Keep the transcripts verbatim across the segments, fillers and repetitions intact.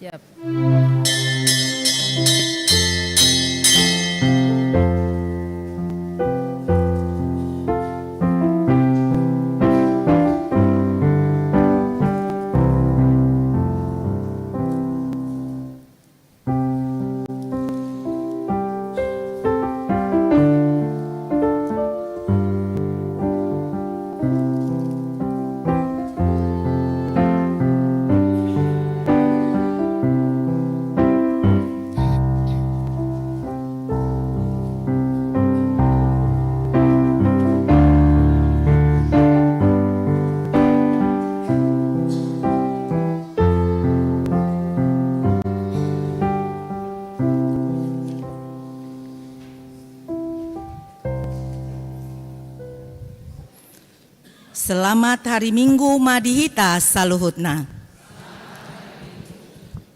Siap. Selamat hari Minggu ma di hita saluhutna.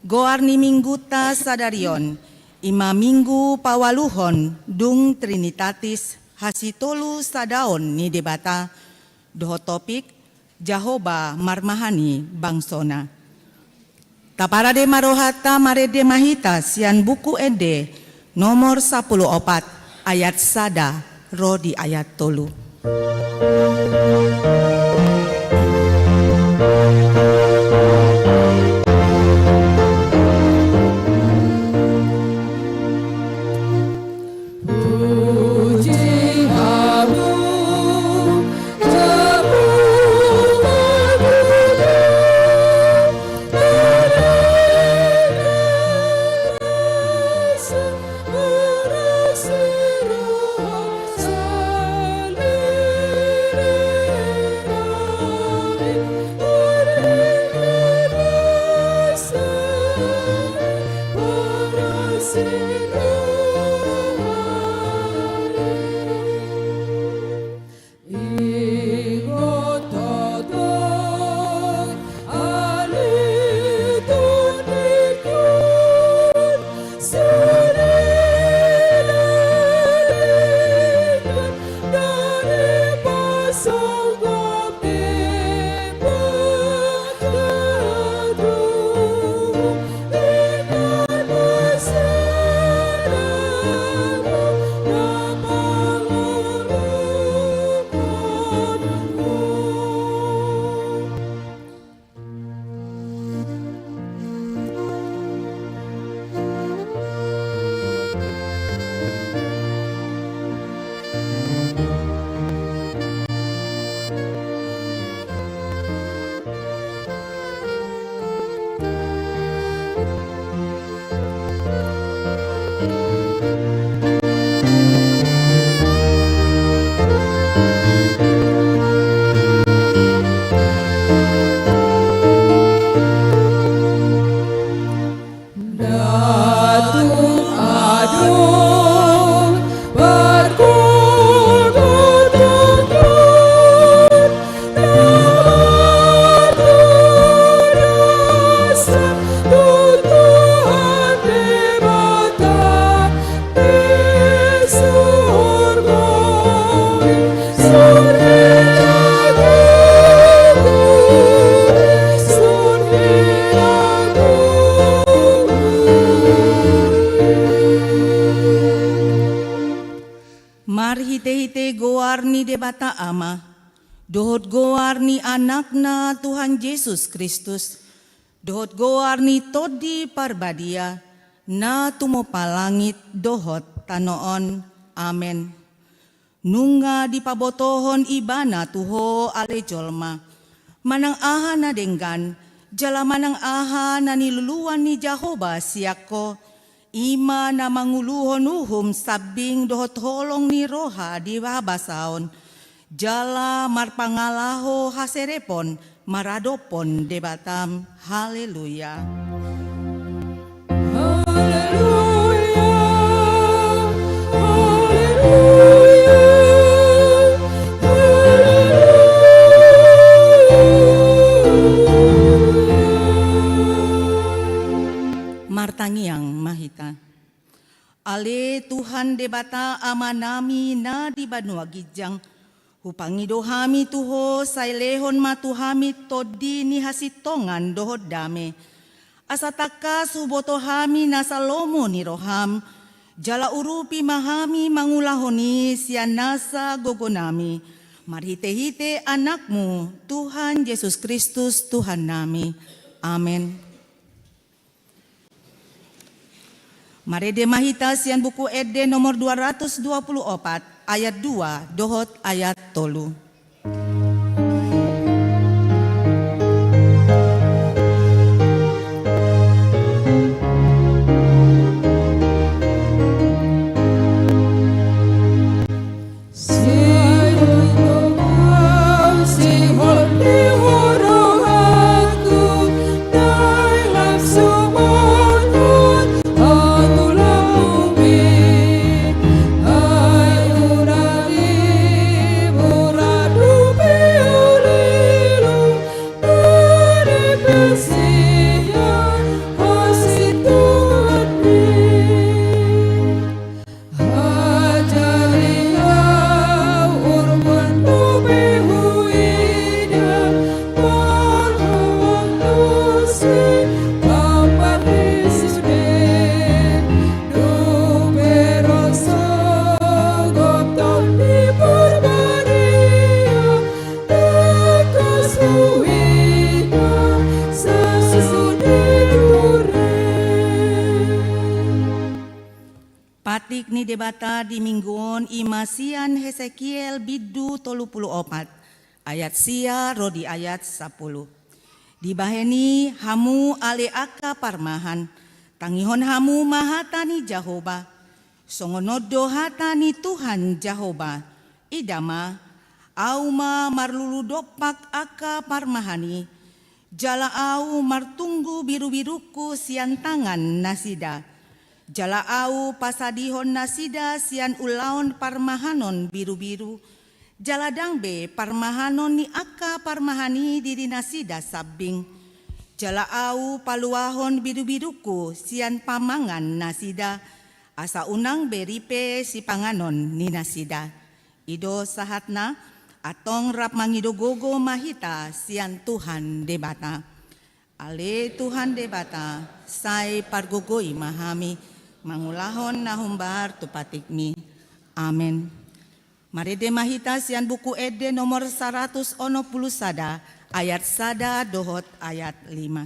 Goar ni Mingguta sadari on, i ma Minggu paualuhon dung Trinitatis, hasitolu sadaon ni Debata, dohot topik, Jahowa marmahani bangsona. Taparade ma rohanta, marende ma hita sian Buku Ende nomor sapuluh opat, ayat sada ro di ayat tolu. Marhitehite goar ni Debata Ama, dohot goar ni Anakna Tuhan Jesus Kristus, dohot goar ni Tondi Parbadia, na tumompa langit dohot tano on. Amen. Nunga dipabotohon Ibana tu ho ale jolma, manang aha na denggan, jala manang aha na niluluan ni Jahowa sian ho, i ma na manguluhon uhum sambing dohot holong ni roha di habasaon, jala marpangalaho haserepon maradophon Debatam. Haleluya. Haleluya, haleluya, haleluya. Martangiang ma hita. Ale Tuhan Debata Amanami na di banua ginjang, hupangido hami tu ho, sai lehon ma tu hami tondi ni hasintongan dohot dame. Asa tangkas huboto hami nasa lomo ni roham, jala urupi ma hami mangulahon i sian nasa gogonami, marhitehite Anakmu, Tuhan Jesus Kristus, Tuhannami. Amen. Marende ma hita sian Buku Ende nomor dua ratus dua puluh opat, ayat dua dohot ayat tolu. Patik ni Debata di minggu on i ma sian Hesekiel bindu tolu pulu opat, ayat sia ro di ayat sampulu. Dibahen i hamu ale angka parmahan, tangihon hamu ma hata ni Jahowa. Songon on do hata ni Tuhan Jahowa: Ida ma, Ahu ma marlulu dompak angka parmahan i, jala Ahu martunggu birubirungku sian tangan nasida. Jala Ahu pasadihon nasida sian ulaon parmahanon birubiru, jala ndang be parmahanon ni angka parmahan i diri nasida sambing. Jala Ahu paluahon birubirungku sian pamangan nasida, asa unang be ripe sipanganon ni nasida. I do sahatna. Antong rap mangido gogo ma hita sian Tuhan Debata. Ale Tuhan Debata, sai pargogoi ma hami mangulahon na hombar tu patikmi. Amen. Marende ma hita sian Buku Ende nomor saratus onom pulu sada, ayat sada dohot ayat lima.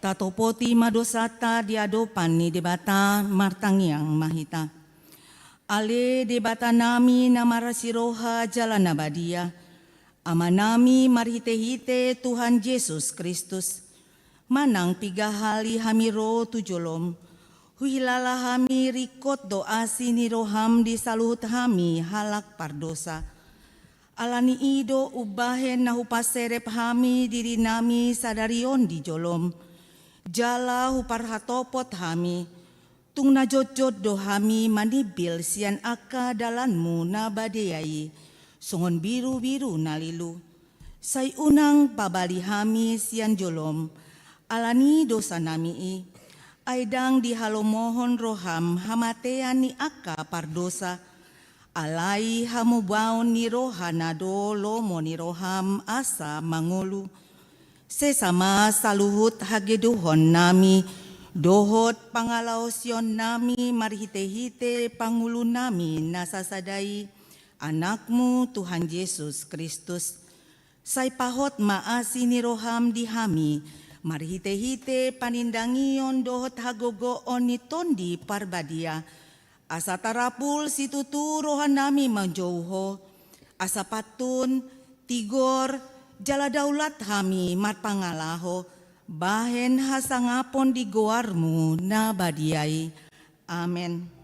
Tatopoti ma dosanta di adopan ni Debata. Martangiang ma hita. Ale Debatanami na marasi roha jala na badia, Amanami marhitehite Tuhan Jesus Kristus, manang piga hali hami ro tu jolom, huhilala hami ringkot do asi ni roham di saluhut hami halak pardosa. Ala ni i do umbahen na hupaserep hami dirinami sadari on di jolom, jala huparhatopot hami, tung na jotjot do hami manimbil sian angka dalanmu na badia i, songon birubiru na lilu. Sai unang pabali hami sian jolom, ala ni dosanami i, ai ndang dihalomohon roham hamatean ni angka pardosa, alai hamubaon ni rohana do lomo ni roham asa mangolu. Sesa ma saluhut hagedonami dohot pangalaosionnami marhitehite pangulunami na sasada i, Anakmu Tuhan Jesus Kristus. Sai pahot ma asi ni roham di hami, marhitehite panindangion dohot hagogoon ni Tondi Parbadia, asa tarapul situtu rohanami manjou Ho, asa pantun, tigor, jala daulat hami marpangalaho, bahen hasangapon di goarmu na badia i. Amen.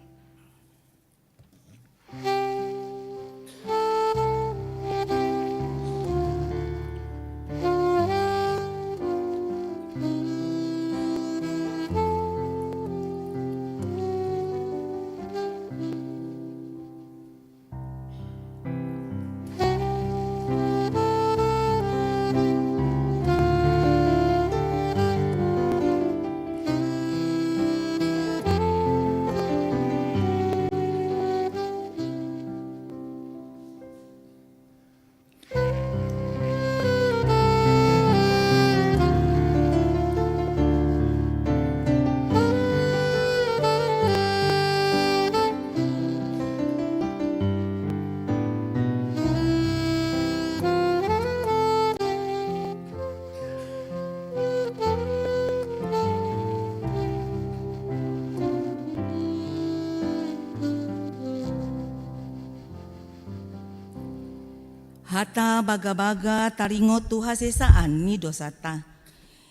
Hata bagabaga taringot tu hasesaan ni dosanta.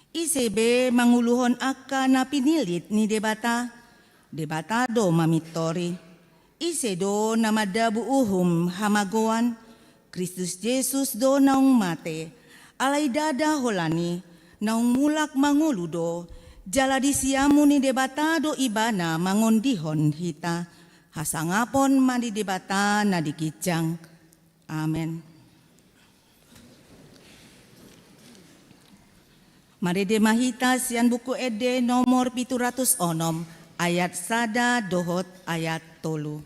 Ise be manguluhon angka na pinillit ni Debata? Debata do mamintori. Ise do na mandabu uhum hamagoan? Kristus Jesus do naung mate, alai ndada holan i, naung mulak mangolu do, jala di siamun ni Debata do Ibana mangondihon hita. Hasangapon ma di Debata na di ginjang. Amen. Marende ma hita sian Buku Ende nomor pitu ratus onom, ayat sada dohot ayat tolu.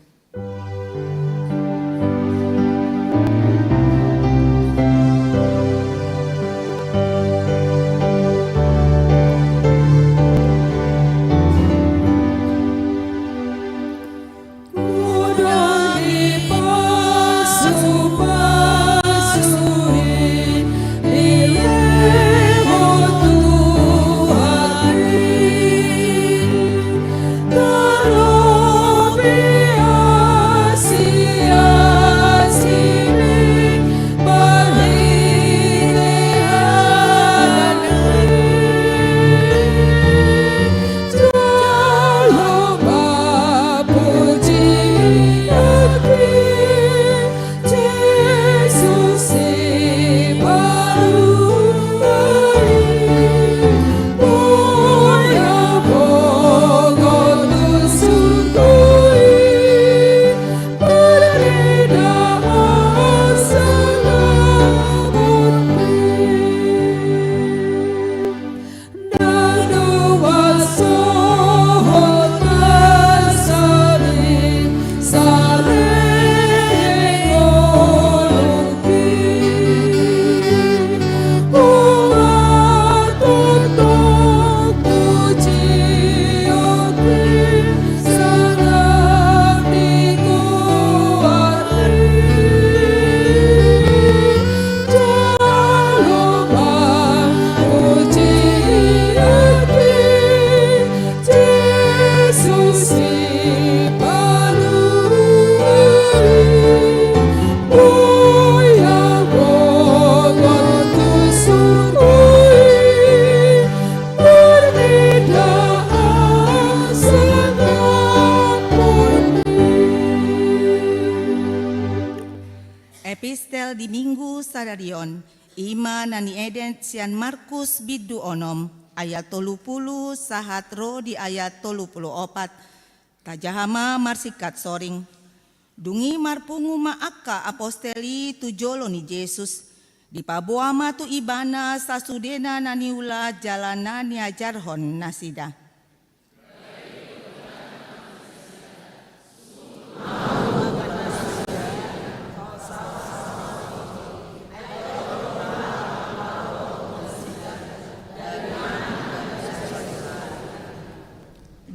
Evangelion, i ma na niende sian Markus bindu onom, ayat tolu pulu sahat ro di ayat tolu pulu opat. Tajaha ma marsingkat soring. Dung i marpungu ma angka apostel i tu jolo ni Jesus. Dipaboa ma tu ibana sasudena na niula jala na niajarhon nasida.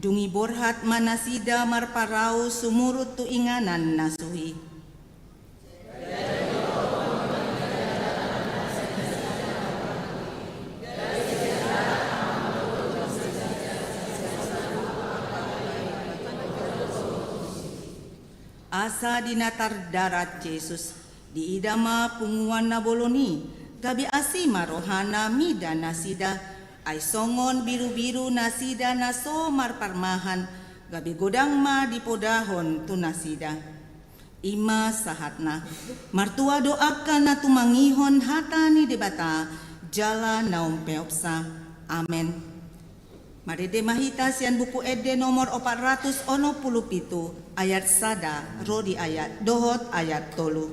Dung i borhat ma nasida marparau sumurut tu inganan na suhi. Asa di na tardarat Jesus, diida ma punguan na bolon i, gabe asi ma rohana mida nasida, ai songon birubiru nasida na so marparmahan, gabe godang ma dipodahon tu nasida. I ma sahatna. Martua do angka na tumangihon hata ni Debata, jala na umpeopsa. Amen. Marende ma hita sian Buku Ende nomor opat ratus onom pulu pitu, ayat sada ro di ayat dohot ayat tolu.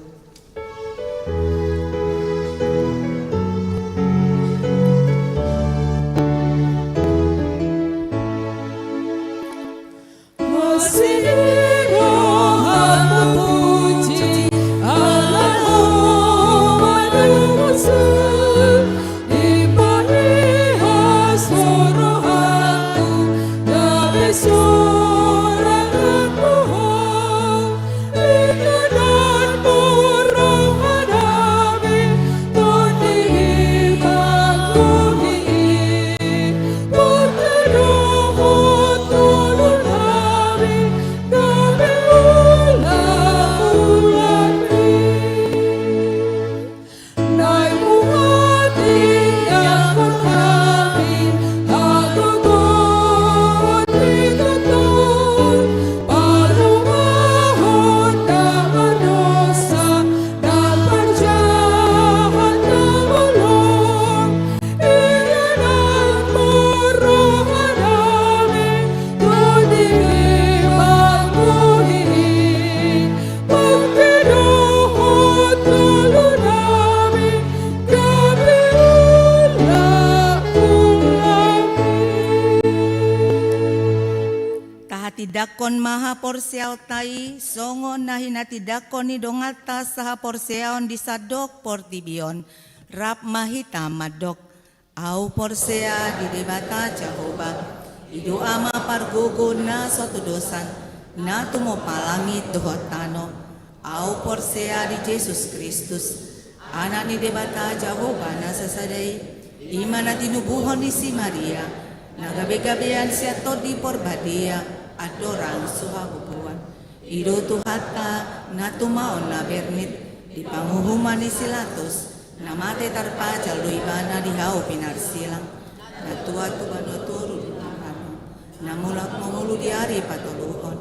Tahatindangkon ma haporseaonta i songon na hinatindangkon ni donganta sahaporseaon di sandok portibi on. Rap ma hita mandok. Ahu porsea di Debata Jahowa, i do Ama pargogo na so tudosan, na tumompa langit dohot tano. Ahu porsea di Jesus Kristus, Anak ni Debata Jahowa na sasada i, i ma na tinubuhon ni si Maria, na gabegabean sian Tondi Porbadia, andorang so habubuhan. I do Tuhanta na tumaon na bernit, di panguhuman ni si Latus, na mate tarpajal do ibana di hau pinarsilang, na tuat tu banua toru di Tuhan, na mulak mangolu di ari patoluhon,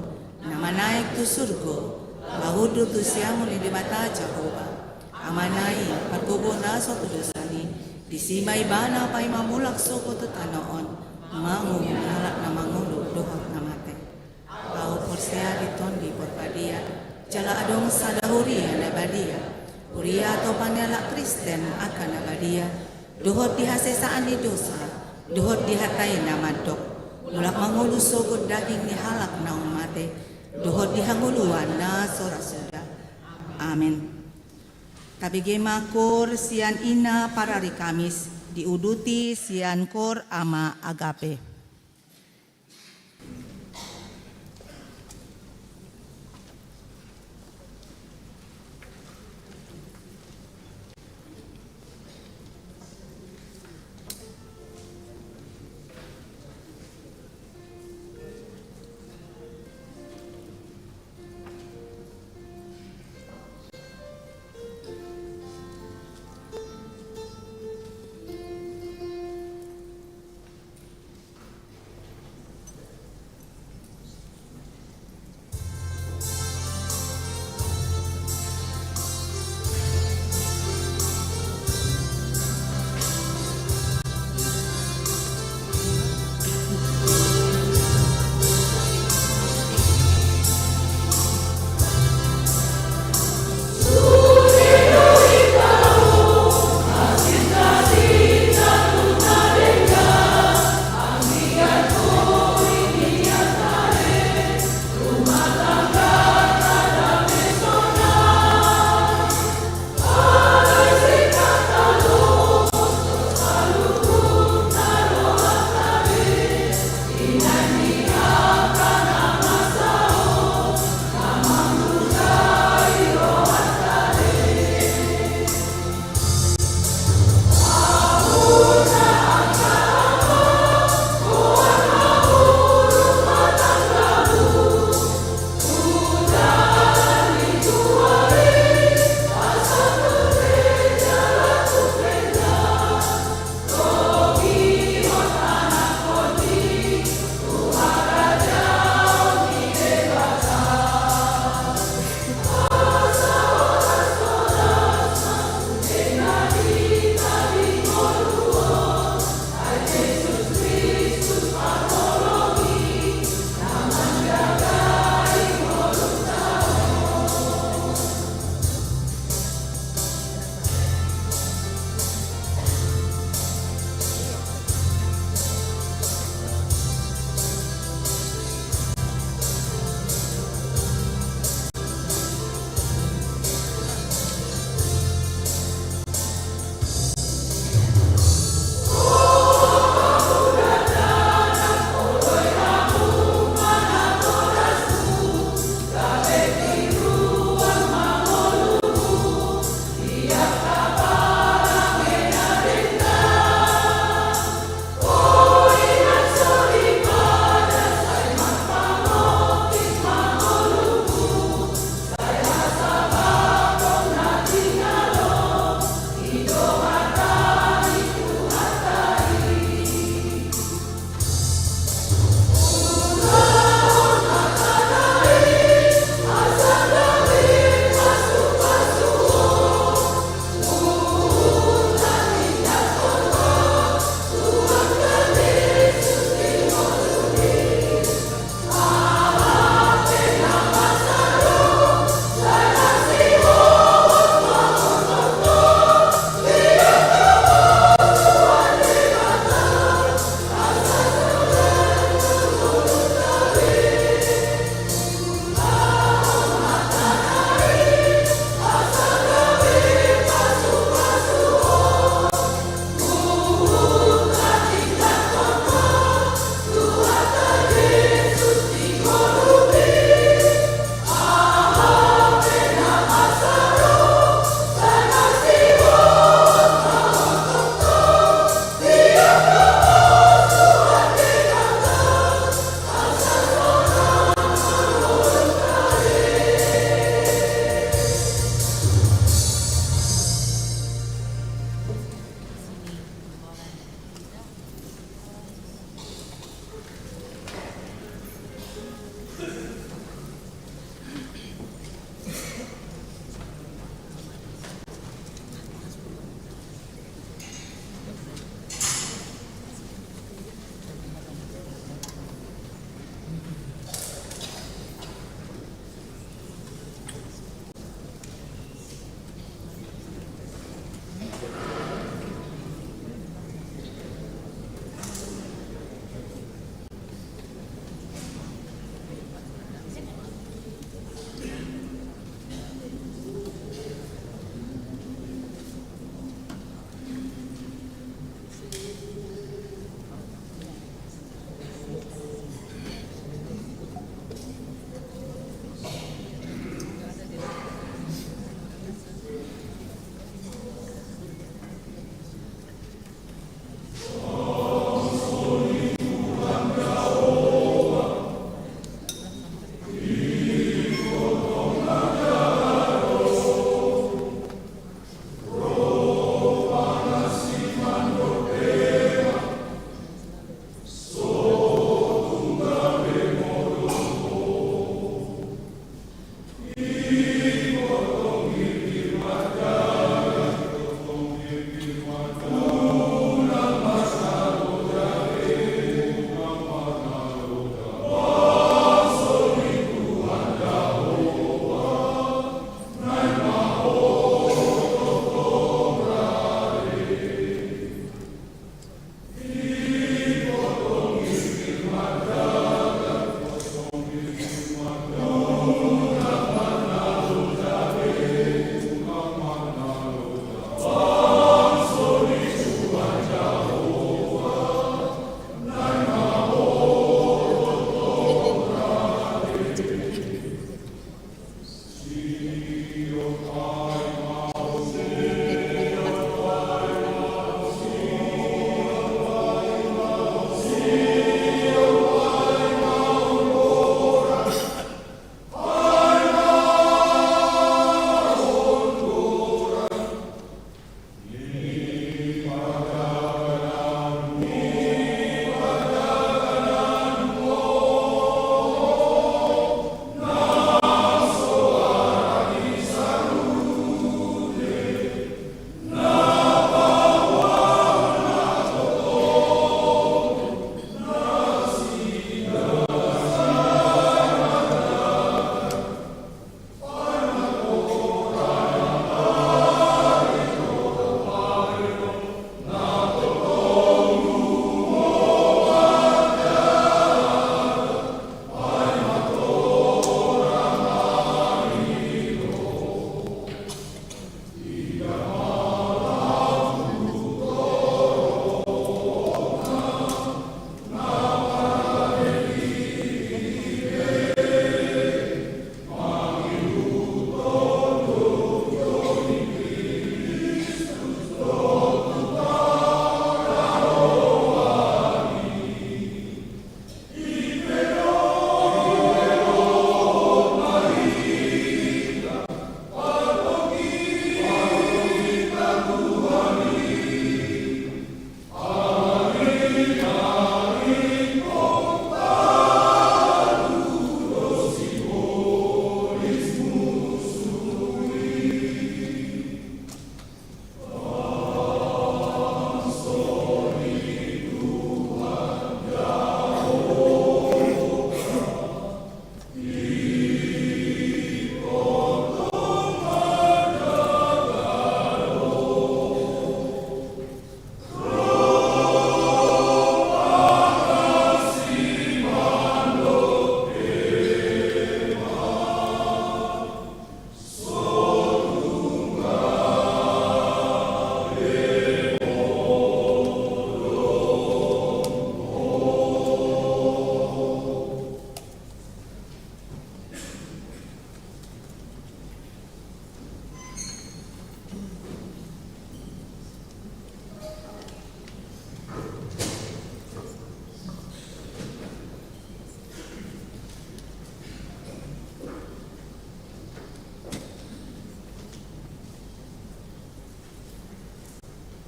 na manaek tu surgo, laho hundul tu siamun ni Debata Jahowa, Amana i, pargogo na so tudosan i, disi ma ibana paima mulak sogot tu tano on, manguhumi halak na mangolu dohot na mate. Ahu porsea di Tondi Porbadia, jala adong sada huria na badia, huria atopan ni halak Kristen angka na badia, dohot di hasesaan ni dosa, dohot di hata i na mandok, mulak mangolu sogot daging ni halak naung mate, dohot di hangoluan na so ra suda. Amen. Tabege ma koor sian Inna parari Kamis, diuduti sian koor Ama Agape.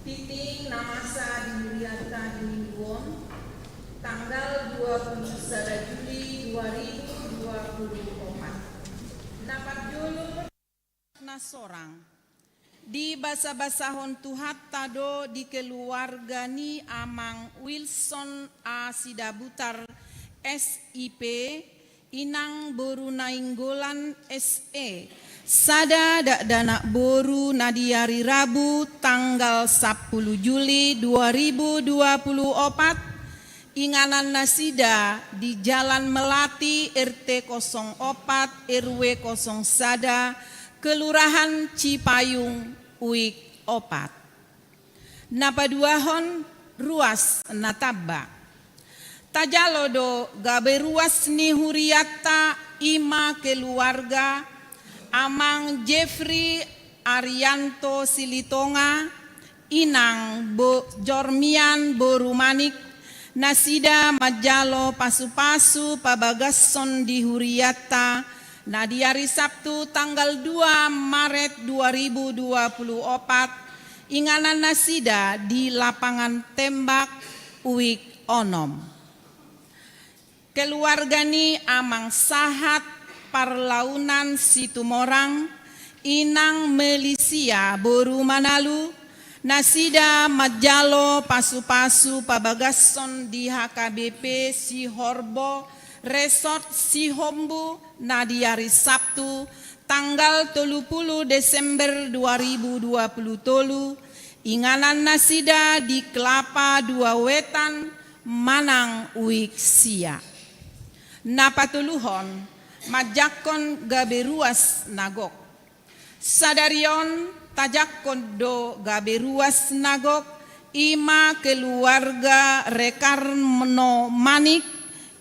Tingting na masa di hurianta di minggu on, tanggal dua puluh sada Juli dua ribu dua puluh opat. Na parjolo na sorang. Dibasabasahon Tuhanta do di keluarga ni Amang Wilson A Sidabutar, S I P, Inang boru Nainggolan, S E, sada dakdanak boru na di ari Rabu tanggal sampulu Juli dua ribu dua puluh opat, inganan nasida di Jalan Melati, R T kosong opat, R W kosong sada, Kelurahan Cipayung, Uik opat. Na paduahon, ruas na tamba. Tajalo do gabe ruas ni hurianta, i ma keluarga Amang Jeffrey Arianto Silitonga, Inang bo-, Jormian boru Manik, nasida manjalo pasupasu pabagason di hurianta, na di ari Sabtu tanggal dua Maret dua ribu dua puluh opat, inganan nasida di Lapangan Tembak, Uik onom. Keluarga ni Amang Sahat Parlaunan Situmorang, Inang Melisia boru Manalu, nasida manjalo pasupasu pabagason di H K B P Sihorbo, Resort Sihombu, na di ari Sabtu tanggal tolu pulu Desember dua ribu dua puluh tolu, inganan nasida di Kelapa Dua Wetan, Manang, Uik sia. Na patoluhon, manjangkon gabe ruas na gok. Sadari on tajangkon do gabe ruas na gok, i ma keluarga Rekarno Manik,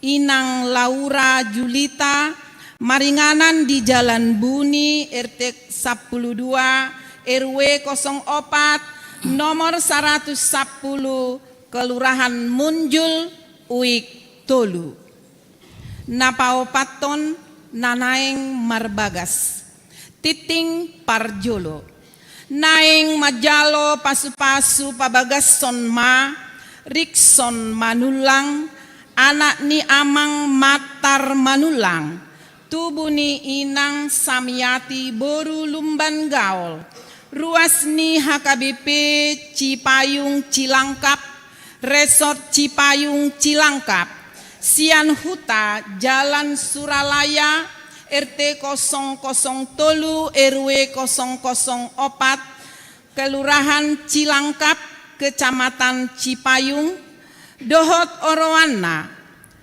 Inang Laura Julita, maringanan di Jalan Buni, R T sampulu dua, R W kosong opat, nomor saratus sampulu, Kelurahan Munjul, Uik tolu. Na paopathon, na naeng marbagas. Tingting parjolo. Naeng manjalo pasupasu pabagason ma Rikson Manullang, anak ni Amang Matar Manullang, tubu ni Inang Samiati boru Lumban Gaol, ruas ni H K B P Cipayung Cilangkap, Resort Cipayung Cilangkap, sian huta Jalan Suralaya, R T kosong kosong tolu, R W kosong kosong opat, Kelurahan Cilangkap, Kecamatan Cipayung, dohot oroanna,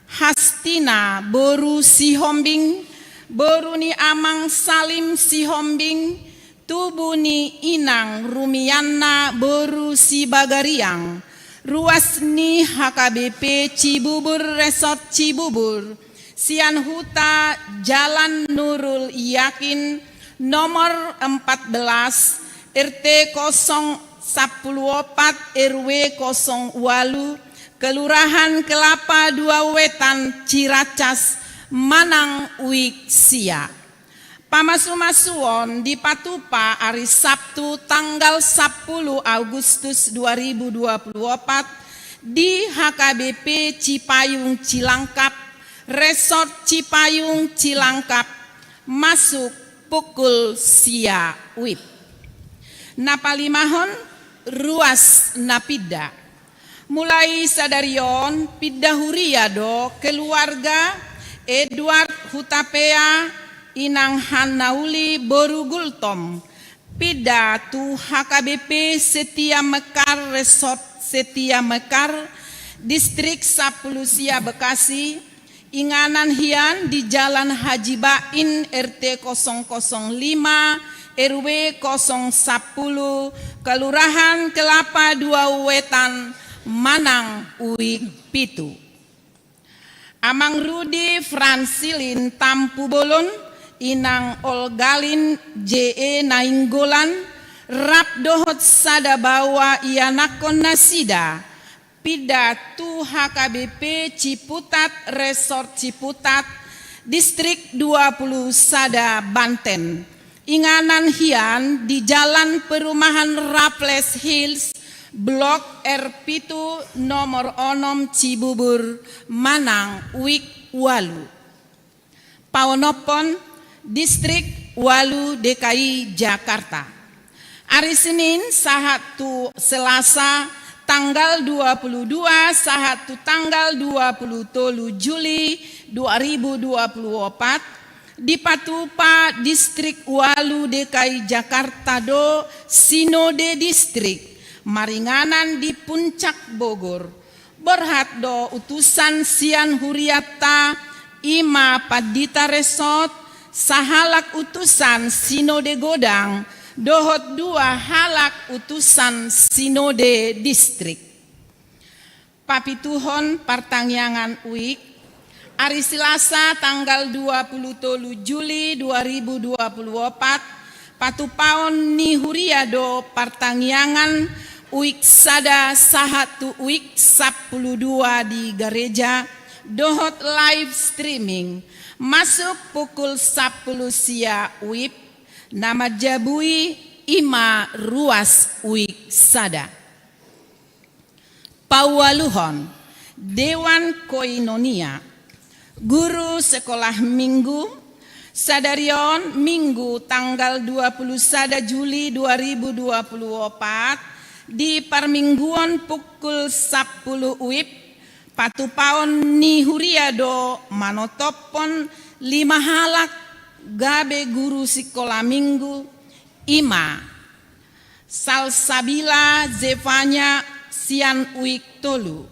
Hastina boru Sihombing, boru ni Amang Salim Sihombing, tubu ni Inang Rumianna boru Sibagariang, ruas ni H K B P Cibubur, Resort Cibubur, sian huta Jalan Nurul Yakin, nomor empat belas, R T kosong sampulu opat, R W kosong ualu, Kelurahan Kelapa Dua Wetan, Ciracas, Manang, Uik sia. Pamasumasuon dipatupa ari Sabtu tanggal sampulu Agustus dua ribu dua puluh opat di H K B P Cipayung Cilangkap, Resort Cipayung Cilangkap, masuk pukul sia WIB. Na palimahon, ruas na pinda. Mulai sadari on pinda huria do keluarga Edward Hutapea, Inang Hanna Uli boru Gultom, pinda tu H K B P Setia Mekar, Resort Setia Mekar, Distrik sampulu sia Bekasi, inganan hian di Jalan Haji Bain, R T kosong kosong lima, R W kosong sampulu, Kelurahan Kelapa Dua Wetan, Manang, Uik pitu. Amang Rudi Fransilin Tampubolon, Inang Olgalin J E Nainggolan, rap dohot sada baoa ianakhon nasida, pinda tu H K B P Ciputat, Resort Ciputat, Distrik dua puluh sada Banten. Inganan hian di Jalan Perumahan Raffles Hills, Blok R pitu nomor onom Cibubur manang Wik ualu. Paonomhon Distrik ualu D K I Jakarta. Ari Senin sahat tu Selasa tanggal dua puluh dua sahat tu tanggal dua puluh tolu Juli dua ribu dua puluh opat, dipatupa Distrik ualu D K I Jakarta do Sinode Distrik maringanan di Puncak Bogor. Borhat do utusan sian hurianta, i ma pandita resort, sahalak utusan sinode godang, dohot dua halak utusan sinode distrik. Papituhon partangiangan Wik. Ari Selasa tanggal dua puluh tolu Juli dua ribu dua puluh opat, patupaon ni huria do partangiangan Wik sada sahat tu Wik sampulu dua di gareja, dohot live streaming, masuk pukul sampulu sia Wib, na manjabui i ma ruas Wik sada. Paualuhon, Dewan Koinonia, guru sekolah minggu, sadari on Minggu tanggal dua puluh sada Juli dua ribu dua puluh opat, di parmingguon pukul sampulu Wib, patupaon ni huria do manotophon lima halak gabe guru sikola minggu, i ma Salsabila Zefanya sian Wik tolu,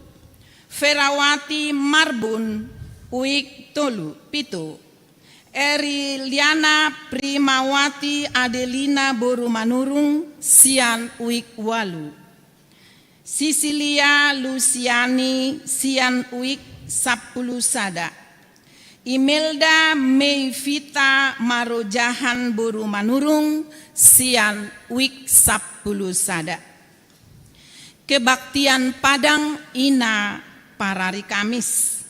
Ferawati Marbun Wik tolu, pitu, Eriliana Primawati Adelina boru Manurung sian Wik ualu, Sisilia Lusiani sian Wik sampulu sada, Imelda Meivita Marojahan boru Manurung sian Wik sampulu sada. Kebaktian Padang i na parari Kamis.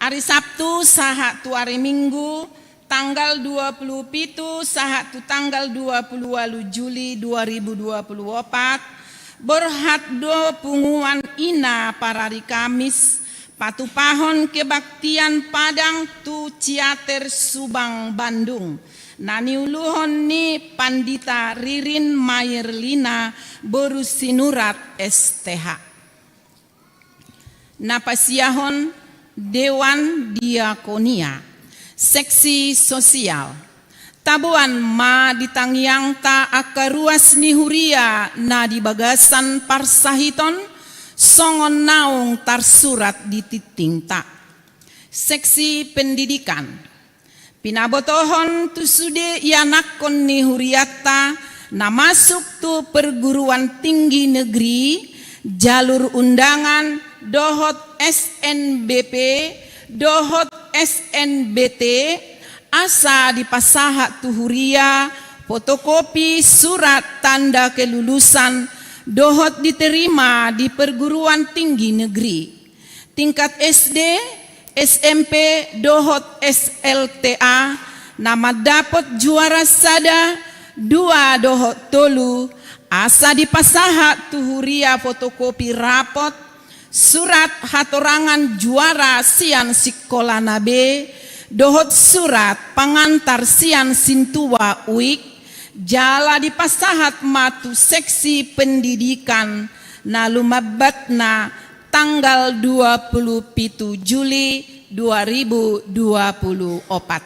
Ari Sabtu sahat tu ari Minggu, tanggal dua puluh pitu sahat tu tanggal dua puluh ualu Juli dua ribu dua puluh opat, borhat do punguan i na parari Kamis, patupahon kebaktian Padang tu Ciater Subang Bandung, na niuluhon ni Pandita Ririn Mayerlina boru Sinurat S T H. Na pasiahon Dewan Diakonia, seksi sosial. Taboan ma di tangiangta angka ruas ni huria na di bagasan parsahiton, songon naung tarsurat di tingtingta. Seksi pendidikan. Pinabotohon tu sude ianakhon ni hurianta na masuk tu perguruan tinggi negeri, jalur undangan, dohot S N B P, dohot S N B T, asa dipasahat tu huria fotokopi surat tanda kelulusan, dohot diterima di perguruan tinggi negeri. Tingkat S D, S M P, dohot S L T A, na mandapot juara sada, dua dohot tolu, asa dipasahat tu huria fotokopi rapot, surat hatorangan juara sian sikolana be, dohot surat pangantar sian sintua Wik, jala dipasahat ma tu seksi pendidikan na lumambatna tanggal dua puluh pitu Juli dua ribu dua puluh opat.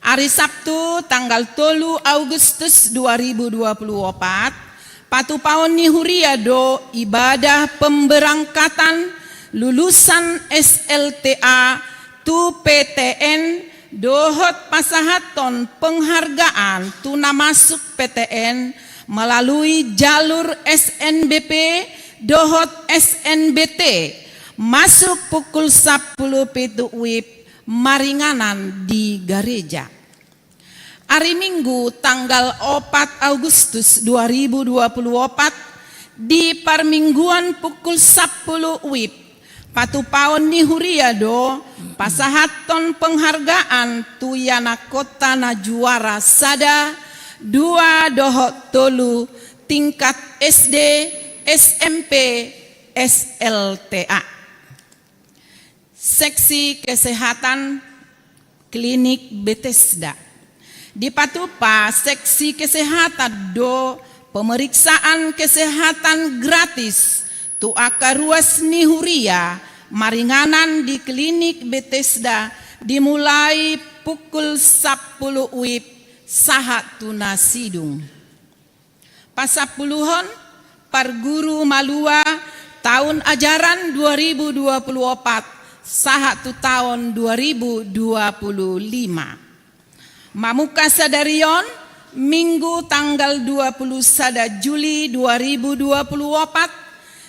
Ari Sabtu tanggal tolu Agustus dua ribu dua puluh opat, patupaon ni huria do ibadah pemberangkatan lulusan S L T A tu P T N, dohot pasahathon penghargaan tu na masuk P T N melalui jalur S N B P dohot S N B T, masuk pukul sampulu pitu Wib, maringanan di gareja. Ari Minggu tanggal opat Agustus dua ribu dua puluh opat, di parmingguan pukul sampulu Wib, patupaon ni huria do pasahathon penghargaan tu ianakhonta na juara sada, dua dohot tolu, tingkat S D, S M P, S L T A. Seksi kesehatan Klinik Betesda. Dipatupa seksi kesehatan do pemeriksaan kesehatan gratis tu angka ruas ni huria maringanan di Klinik Betesda dimulai pukul sampulu uip sahat tu na sidung. Pasampuluhon, parguru malua taon ajaran dua ribu dua puluh opat sahat tu taon dua ribu dua puluh lima. Mamungka sadari on, Minggu tanggal dua puluh sada Juli dua ribu dua puluh opat,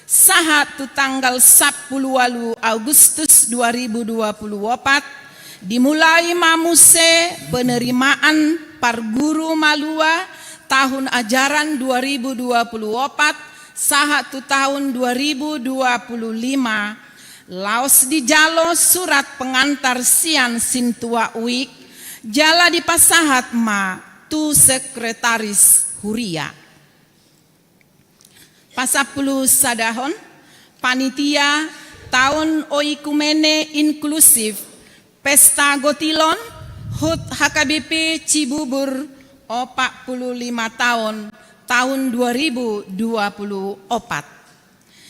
sahat tu tanggal sampulu ualu Agustus dua ribu dua puluh opat, dimulai ma muse penerimaan parguru malua taon ajaran dua ribu dua puluh opat sahat tu taon dua ribu dua puluh lima, laos dijalo surat pengantar sian sintua uik, jala dipasahat ma tu sekretaris huria. Pasampulu sadahon, panitia taon oikumene inklusif, pesta gotilon, hut H K B P Cibubur, opat pulu lima taon, taon dua ribu dua pulu opat.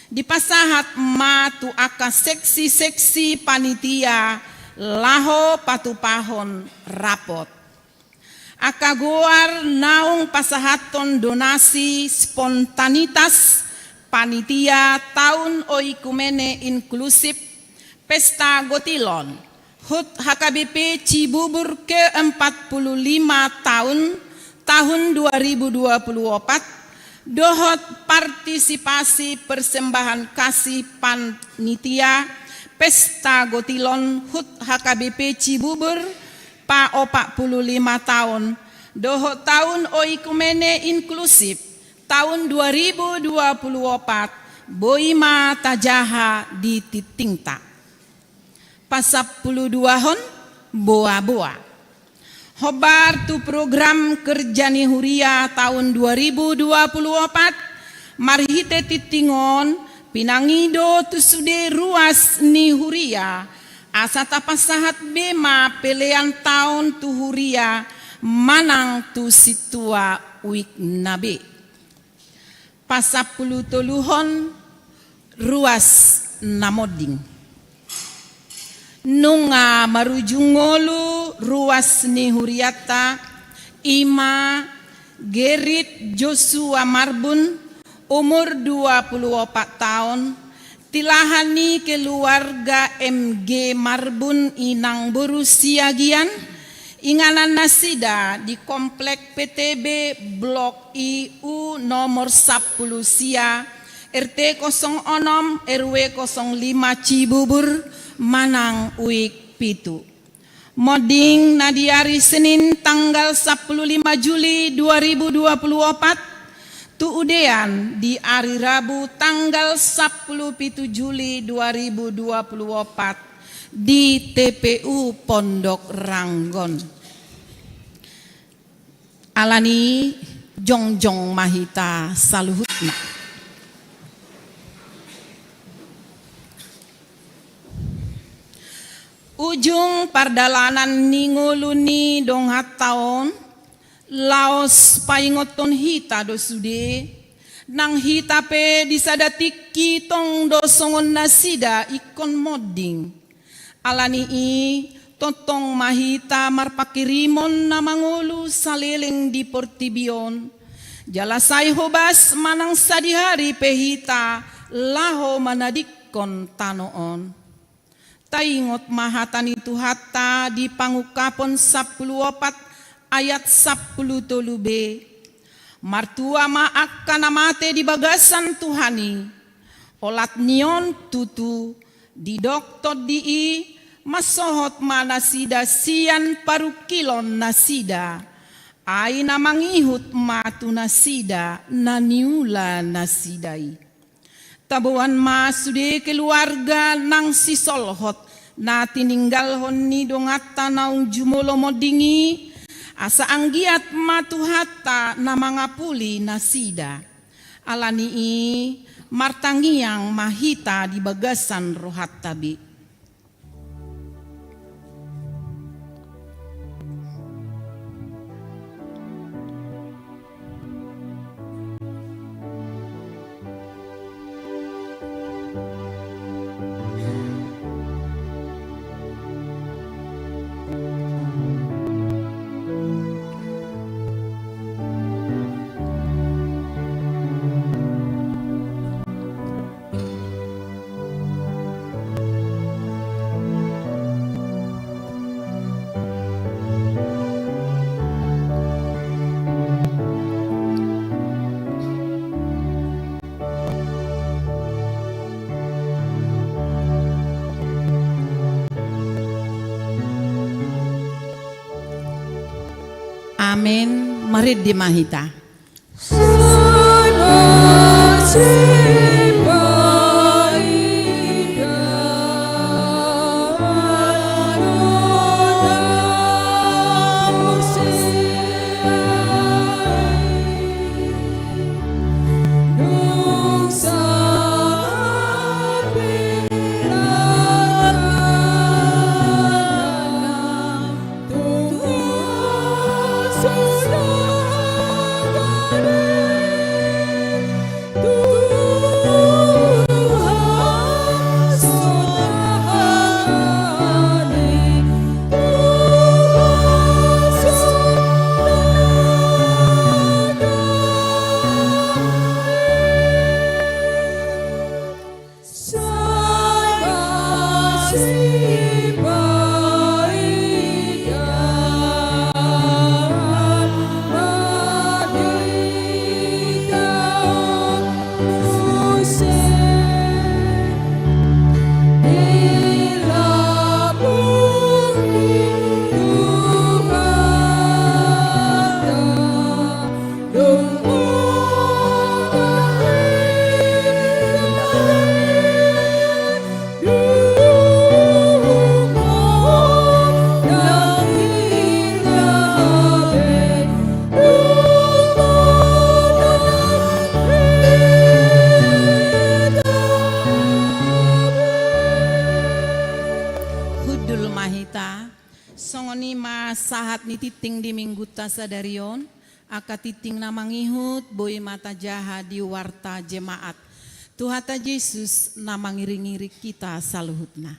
Dipasahat ma tu angka seksi-seksi panitia laho patupahon rapot. Angka goar naung pasahathon donasi spontanitas panitia taon oikumene inklusif, pesta gotilon, hut H K B P Cibubur ke empat puluh lima taon, taon dua ribu dua puluh opat, dohot partisipasi persembahan kasih panitia pesta gotilon hut H K B P Cibubur pa opat pulu lima taon, dohot taon oikumene inklusif taon dua ribu dua pulu opat, boi ma tajaha di tingtingta. Pasampulu duahon, boa-boa. Hombar tu program kerja ni huria taon dua ribu dua pulu opat, marhite tingting on, pinangido tu sude ruas ni huria, asa tapasahat be ma pelean taon tu huria manang tu sintua uikna be. Pasampulu toluhon, ruas na monding. Nunga marujung ngolu ruas ni hurianta, i ma Gerit Joshua Marbun, umur dua pulu opat taon, tilahan ni keluarga M G Marbun inang boru Siagian, inganan nasida di Komplek P T B Blok I U nomor sampulu sia, R T kosong onom, R W kosong lima Cibubur, manang Uik Pitu. Monding na di ari Senin tanggal sampulu lima Juli dua ribu dua pulu opat, tu udean di ari Rabu tanggal sampulu pitu Juli dua ribu dua pulu opat di T P U Pondok Ranggon. Alani jongjong ma hita saluhutna. Ujung pardalanan ni ngolu ni donganta on, laos paingothon hita do sude, nang hita pe di sada tingki tong do songon nasida ingkon monding. Alani i, tongtong ma hita marpangkirimon na mangolu saleleng di portibi on. Jala sai hobas manang sadihari pe hita laho manadingkon tano on. Taingot ma hata ni Tuhanta di Pangungkapon sampulu opat ayat sampulu tolu be. Martua ma angka na mate di bagasan Tuhan i. Olat ni on tutu, didok tondi i, mansohot ma nasida sian parungkilon nasida. Ai na mangihut ma tu nasida na niula nasida i. Taboan ma sude keluarga nang sisolhot na tininggalhon ni donganta naung jumolo monding i, asa anggiat ma Tuhanta na mangapuli nasida. Ala ni i, martangiang ma hita di bagasan rohanta be. Amen. Marende ma hita. Hundul ma hita. Songon i ma sahat ni tingting di Minggunta sadari on, angka tingting na mangihut boi ma tajaha di warta jemaat. Tuhanta Jesus na mangiringiring hita saluhutna.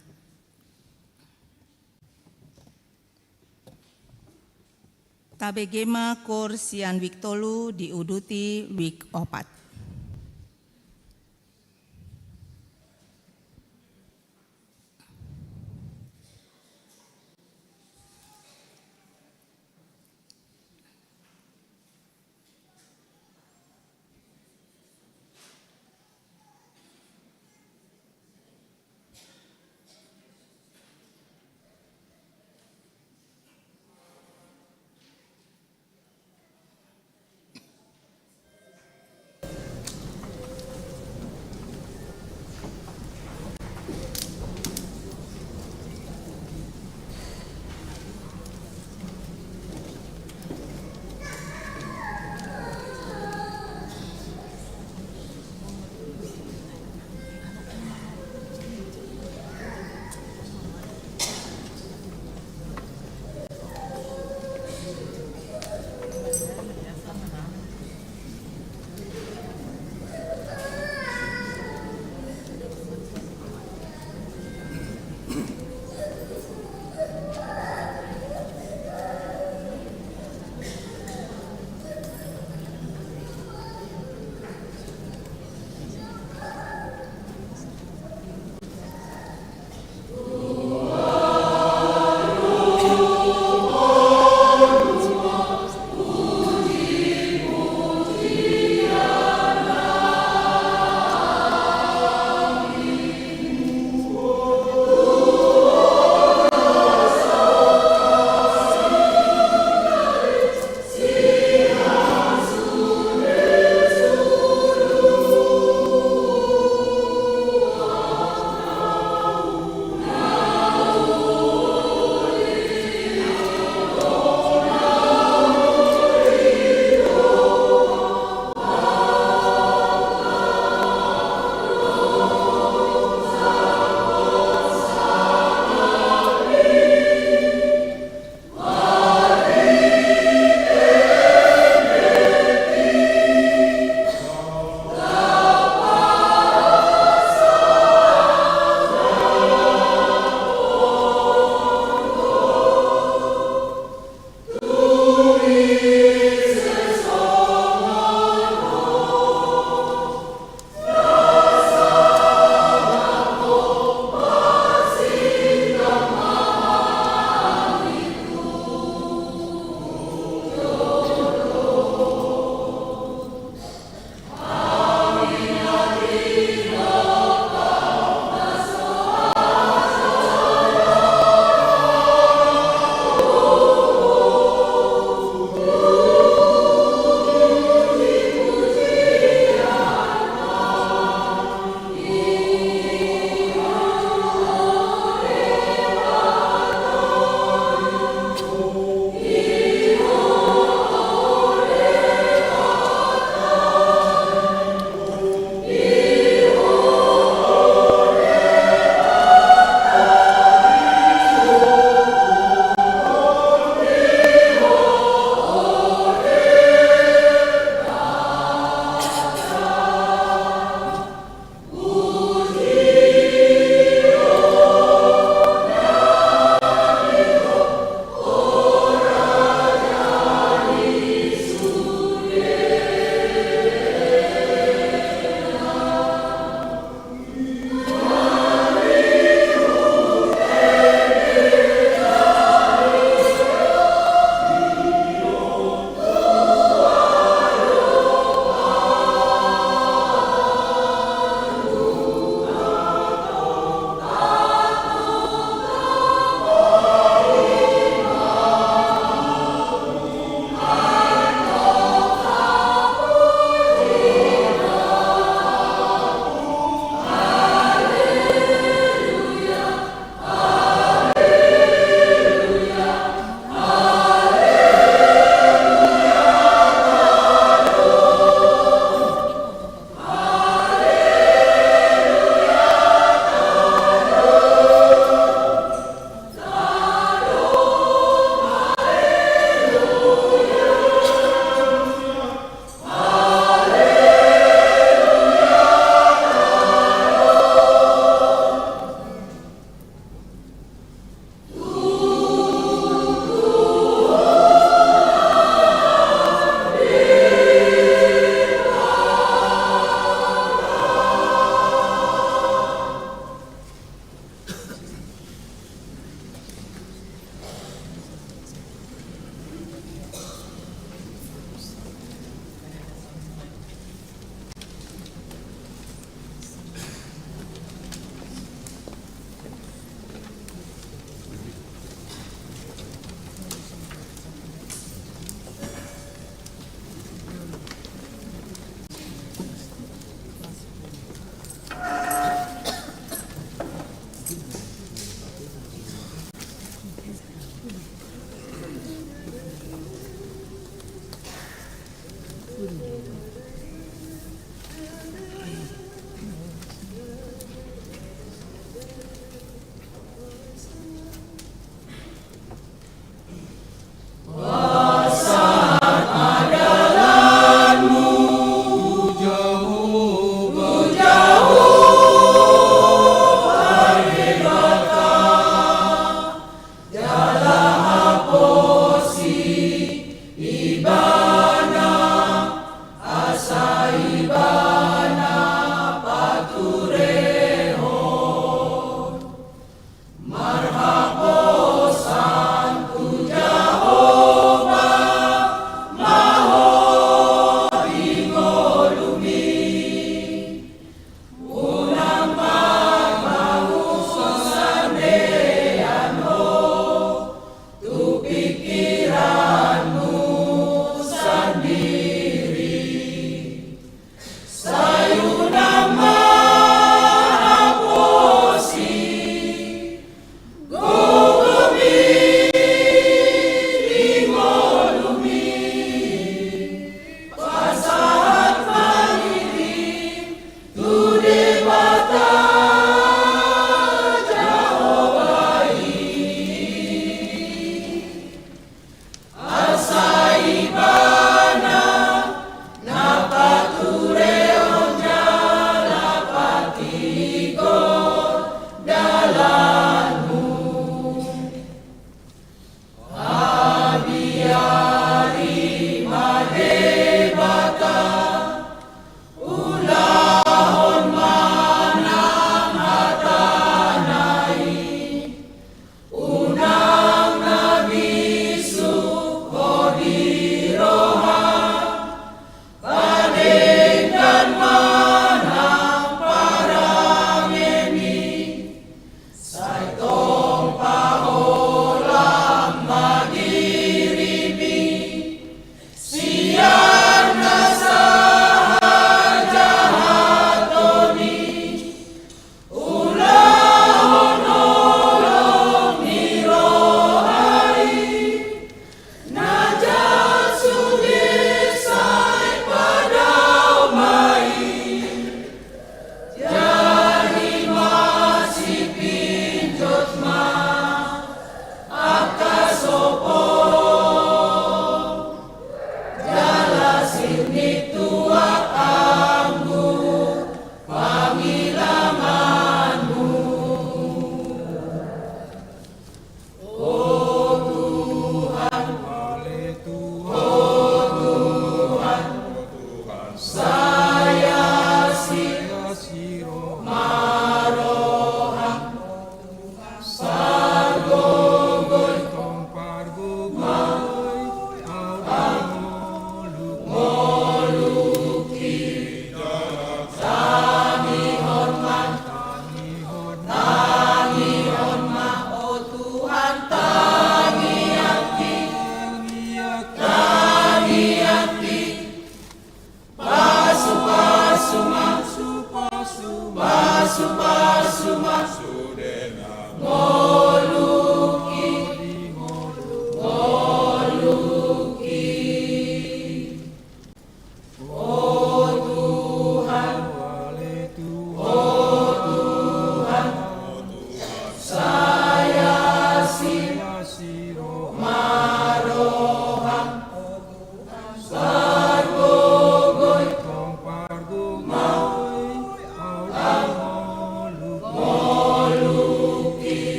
Tabege ma koor sian wijk tolu diuduti wijk opat.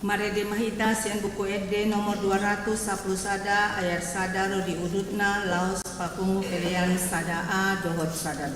Marende ma hita sian Buku Ende nomor dua ratus sampulu sada, ayat sada ro di udutna, laos papungu pelean sada A dohot sada B.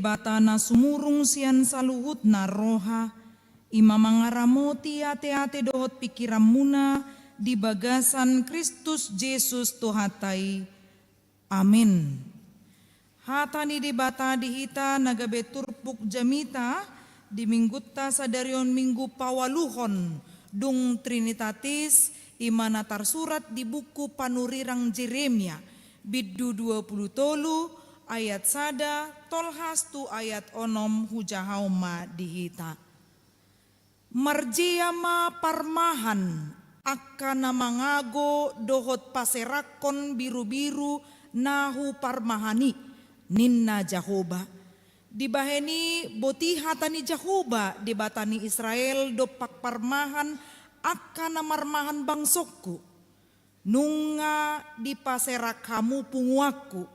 Debata na sumurung sian saluhutna roha, i ma mangaramoti ateate dohot pingkiranmuna di bagasan Kristus Jesus Tuhanta i. Amin. Hata ni Debata di hita na gabe turpuk jamita di Minggunta sadari on, Minggu Paualuhon dung Trinitatis, i ma na tarsurat di buku panurirang Jeremia, bindu dua pulu tolu, ayat sada, tolhas tu ayat onom. Hujahaon ma di hita. Marjea ma parmahan angka na mangago dohot paserakhon birubiru na huparmahan i, ninna Jahowa. Dibahen i boti hata ni Jahowa, Debata ni Israel, dompak parmahan angka na marmahan bangsongku. Nunga dipaserak hamu punguanku,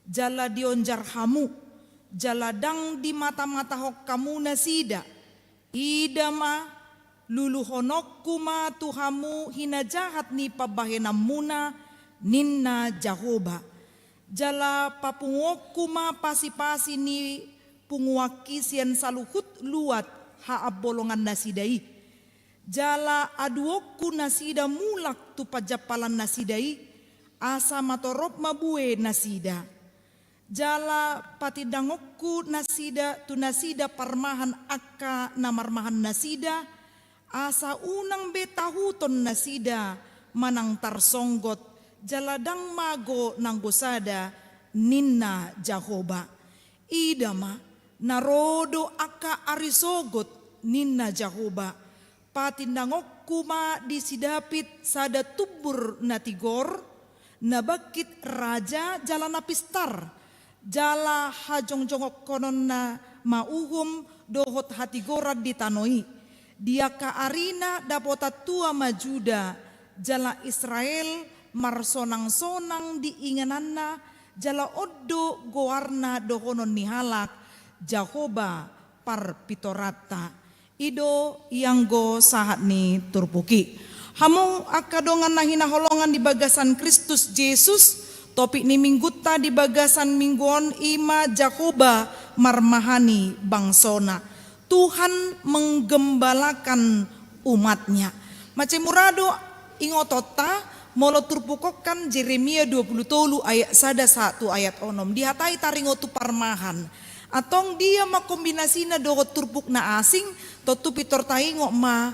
jala dionjar hamu, jala ndang dimatamatahon hamu nasida. Ida ma, luluhononku ma tu hamu hinajahat ni pambahenanmuna, ninna Jahowa. Jala papunguonku ma pasipasi ni punguanki sian saluhut luat haambolongan nasida i. Jala aduonku nasida mulak tu panjampalan nasida i, asa matorop mabue nasida. Jala patindangonku nasida tu nasida parmahan angka na marmahan nasida, asa unang be tahuton nasida manang tarsonggot, jala ndang mago nanggo sada, ninna Jahowa. Ida ma, na ro do angka ari sogot, ninna Jahowa. Patindangonku ma di si Daud sada tumbur na tigor, na bangkit raja jala na pistar, jala hajongjongonhononna ma uhum dohot hatigoran di tano i. Di angka arina dapotan tua ma Juda, jala Israel marsonangsonang di ingananna, jala on do goarna dohonon ni halak, Jahowa parpitoranta. I do ianggo sahat ni turpuk i. Hamu angka dongan na hinaholongan di bagasan Kristus Jesus, topik ni Minggunta di bagasan Minggu on i ma Jahowa marmahani bangsona. Tuhan menggembalakan umat-Nya. Mansai mura do ingotonta, molo turpuk on kan Jeremia dua pulu tolu ayat sada sahat tu ayat onom. Dihatai taringot tu parmahan. Antong dia ma kombinasina dohot turpuk na asing? Tontu pintor taingot ma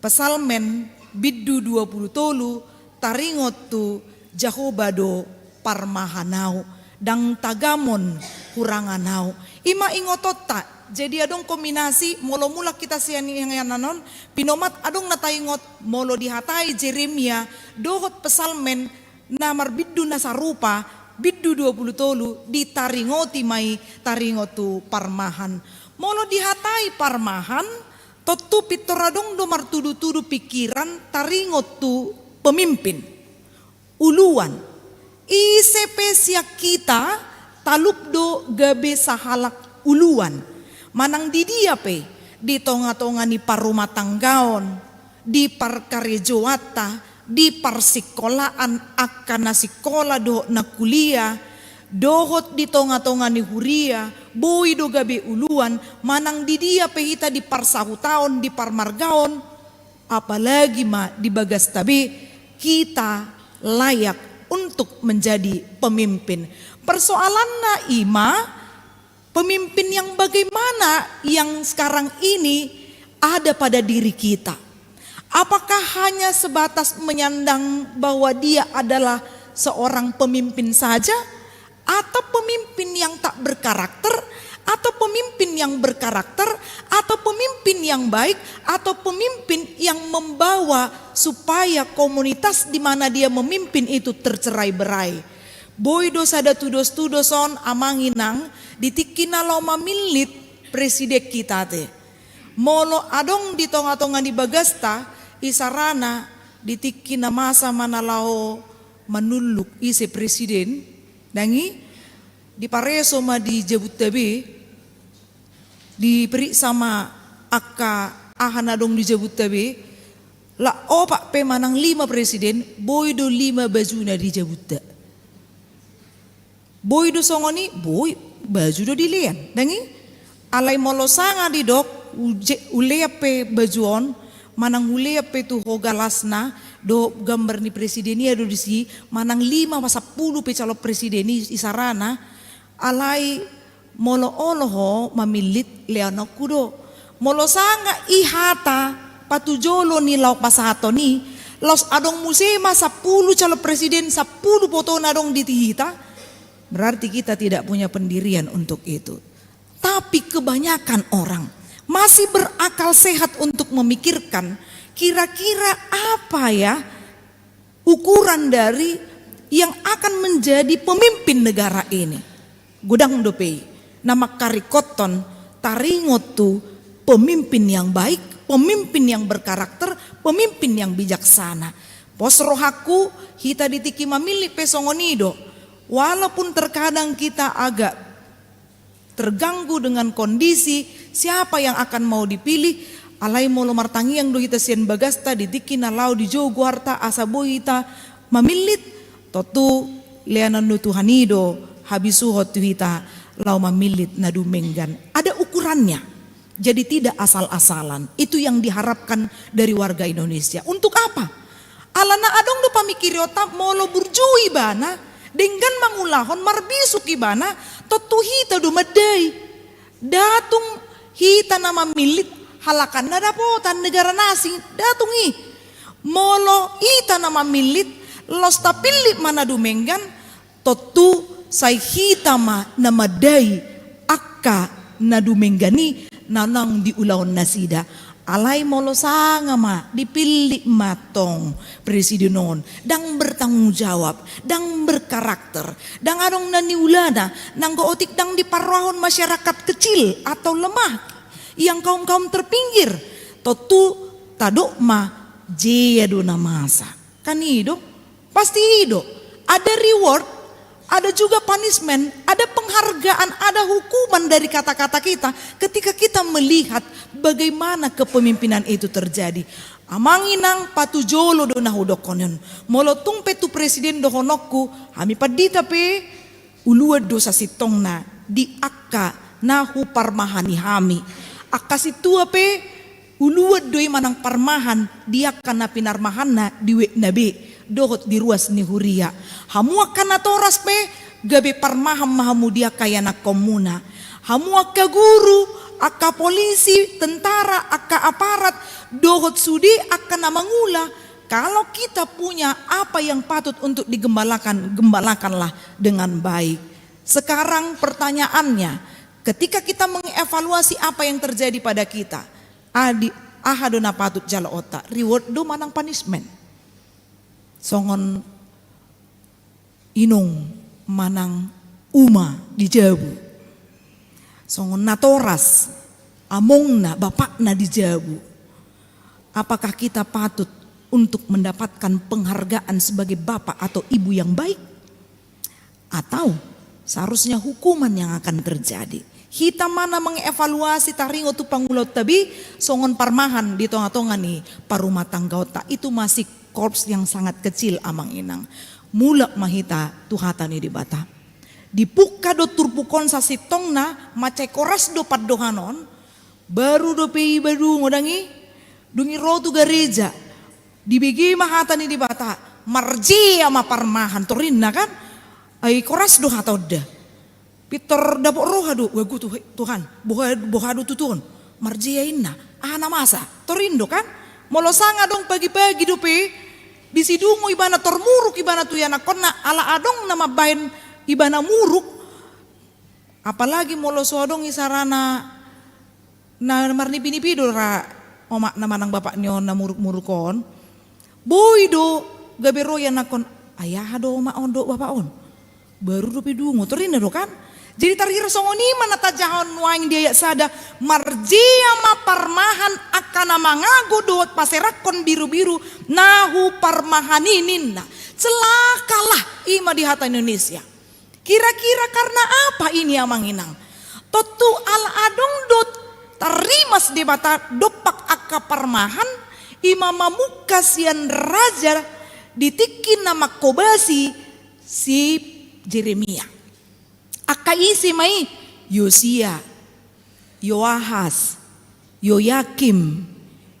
Psalmen bindu dua pulu tolu, taringot tu Jahowa do parmahan au, ndang tagamon hurangan au. I ma ingotonta. Jadi adong kombinasi, molo mulak hita sian inganan on, pinomat adong na taingot, molo dihatai Jeremia dohot Psalmen na marbindu na sarupa, bindu dua pulu tolu, ditaringoti ma i taringot tu parmahan. Molo dihatai parmahan, tontu pintor adong do martudutudu pingkiran taringot tu pemimpin, uluan. Ise pe sian hita talup do gabe sahalak uluan. Manang di dia pe, di tongatonga ni parumatanggaon, di parkarejoanta, di parsingkolaan angka na singkola dohot na kuliah, dohot di tongatonga ni huria, boi do gabe uluan. Manang di dia pe hita, di parsahutaon, di parmargaon, apalagi ma di bagasta be, hita layak untuk menjadi pemimpin. Persoalanna i ma, pemimpin yang bagaimana yang sekarang ini ada pada diri kita? Apakah hanya sebatas menyandang bahwa dia adalah seorang pemimpin saja? Atau pemimpin yang tak berkarakter? Atau pemimpin yang berkarakter? Atau pemimpin yang baik? Atau pemimpin yang membawa supaya komunitas di mana dia memimpin itu tercerai-berai? Boi do sada tudostudos on, amang inang, di tingki na laho mamillit presiden hita te. Molo adong di tongatonga ni bagasta, isarana di tingki na masa ma na laho manulluk ise presiden, ndang i, dipareso ma di jabunta be, diperiksa ma angka aha na adong di jabunta be, lak opat pe manang lima presiden, boi do lima bajuna di jabunta. Boi do songon i? Boi. baju do dilean, ndang i? Alai molo sanga didok, uje-, ulean pe baju on, manang ulean pe tu ho galasna, dohot gambar ni presiden i do disi, manang lima, sampulu pe calon presiden i, isarana, alai molo olo ho mamillit, leanonku do. Molo sanga i hata patujolo ni laho pasahaton i, laos adong muse ma sampulu calon presiden, sampulu fotona adong di hita, berarti kita tidak punya pendirian untuk itu. Tapi kebanyakan orang masih berakal sehat untuk memikirkan, kira-kira apa ya ukuran dari yang akan menjadi pemimpin negara ini. Godang dope i na mangkaringkothon taringot tu pemimpin yang baik, pemimpin yang berkarakter, pemimpin yang bijaksana. Pos rohangku, hita di tingki mamillit pe songon i do. Walaupun terkadang kita agak terganggu dengan kondisi siapa yang akan mau dipilih, alai molo martangiang do hita sian bagasta di tingki na laho dijou goarta asa boi hita mamillit, tontu leanan ni Tuhan i do habisuhon tu hita laho mamillit na dumenggan. Ada ukurannya. Jadi tidak asal-asalan. Itu yang diharapkan dari warga Indonesia. Untuk apa? Alana adong do pamikirionta, molo burju ibana, denggan mangulahon, marbisuk ibana, tontu hita do mandai. Nda tung hita na mamillit, halak an na dapotan, negara na asing, nda tung i. Molo hita na mamillit, laos tapillit ma na dumenggan, tontu sai hita ma na mandai angka na dumenggan i na naung diulahon nasida. Alai molo sanga ma dipillit ma tong presiden on, ndang bertanggung jawab, ndang berkarakter, ndang adong na niulana, nanggo otik ndang diparrohahon masyarakat kecil atau lemah, yang kaum-kaum terpinggir, tontu tadok ma jea do na masa. Kan i do? Pasti i do. Ada reward, ada juga punishment, ada penghargaan, ada hukuman dari kata-kata kita ketika kita melihat bagaimana kepemimpinan itu terjadi. Amang inang, patujolo do na hudokkon on. Molo tung pe tu presiden dohononku, hami pandita pe uluan do sasintongna di angka na huparmahani hami. Angka sintua pe uluan do i manang parmahan di angka na pinarmahanna di wetna be dohot di ruas ni huria. Hamu angka natoras pe gabe parmahan ma hamu di angka ianakkonmuna. Hamu angka guru, angka polisi, tentara, angka aparat, dohot sude angka na mangula, kalau kita punya apa yang patut untuk digembalakan, gembalakanlah dengan baik. Sekarang pertanyaannya, ketika kita mengevaluasi apa yang terjadi pada kita, adi, aha do na patut jaloonta, reward do manang punishment? Songon inong manang uma di jabu, songon natoras amongna, bapakna di jabu, apakah kita patut untuk mendapatkan penghargaan sebagai bapak atau ibu yang baik? Atau seharusnya hukuman yang akan terjadi? Hita ma na mengevaluasi taringot tu pangulaonta be songon parmahan di tonga-tonga ni parumatanggaonta. Itu masih korps yang sangat kecil, amang inang. Mulak ma hita tu hata ni Debata. Dipungka do turpuk on sasintongna, mansai koras do pandohan on, baru dope iba dungo, ndang i? Dung i ro tu gareja, dibege ma hata ni Debata, marjea ma parmahan, torinna kan? Ai koras do hata on da. Pintor dapot roha do, wagu tu-, Tuhan, boha, boha do tutu on? Marjea inna, aha na masa? Torin do kan? Molo sanga adong pagi-pagi dope, disi dungo ibana, tor muruk ibana tu ianakkonna, ala adong na mambahen ibana muruk, apalagi molo so adong isarana na marnipi-nipi do ra omakna manang bapakni on na muruk-muruk on, boi do gabe ro ianakkon, ai aha do omak on dohot bapak on? Baru dope dungo, torinna do kan? Jadi tarhira songon i ma na tajahahon nuaeng di ayat sada, marjea ma parmahan angka na mangago dohot paserakhon birubiru na huparmahani ninna. Celakalah, i ma di hata Indonesia. Kira-kira karena apa ini, amang inang? Tontu ala adong do tarrimas Debata dompak angka parmahan, i ma mamungka sian raja di tingki na manghobasi si Jeremia. Angka ise ma i? Yosia, Yoahas, Yoyakim,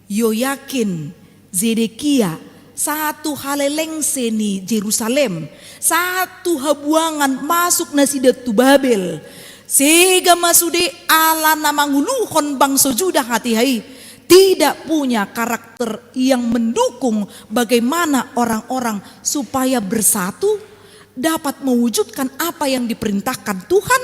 Yoyakin, Zedekia, satu halelengse ni Jerusalem, satu habuangan masuk nasida tu Babel. Sega ma sude ala na manguluhon bangso Juda hatiha i, tidak punya karakter yang mendukung bagaimana orang-orang supaya bersatu, dapat mewujudkan apa yang diperintahkan Tuhan,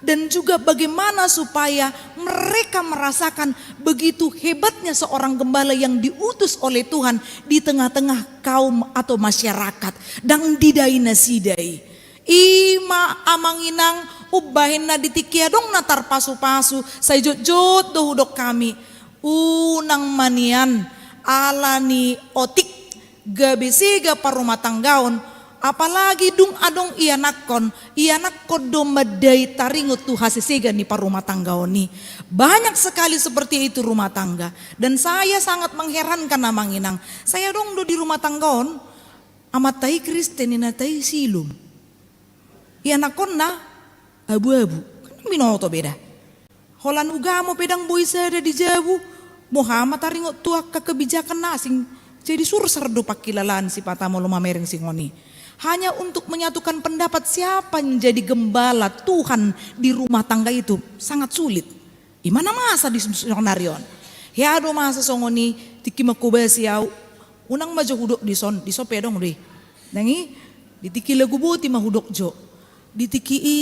dan juga bagaimana supaya mereka merasakan begitu hebatnya seorang gembala yang diutus oleh Tuhan di tengah-tengah kaum atau masyarakat, ndang didai nasida i. Ima amang inang, umbahen na di tingki adong na tarpasu-pasu, sai jotjot do hudok hami. Unang ma nian, ala ni otik gabe sega parumatanggaon, apalagi dung adong ianakhon, ianakhon do mandai taringot tu hasesegan ni parumatanggaon i. Banyak sekali seperti itu rumah tangga. Dan saya sangat mengherankan amang inang. Saya adong do di rumah tangga on, amanta i Kristen, inanta i Silom. Ianakhonna abu-abu, kan binoto beda. Holan ugamo pe ndang boi sada di jabu, boha ma taringot tu angka kebijakan na asing. Jadi sursar do pangkilalaan sipata molo mamereng songon i. Hanya untuk menyatukan pendapat siapa yang jadi gembala Tuhan di rumah tangga itu sangat sulit. Ima na masa di sonari on. Hea do masa songon i, tingki manghobasi au. Unang ma jo hudok dison, dison pe adong do i. Nang i, di tingki lagu boti ma hudok jo. Di tingki i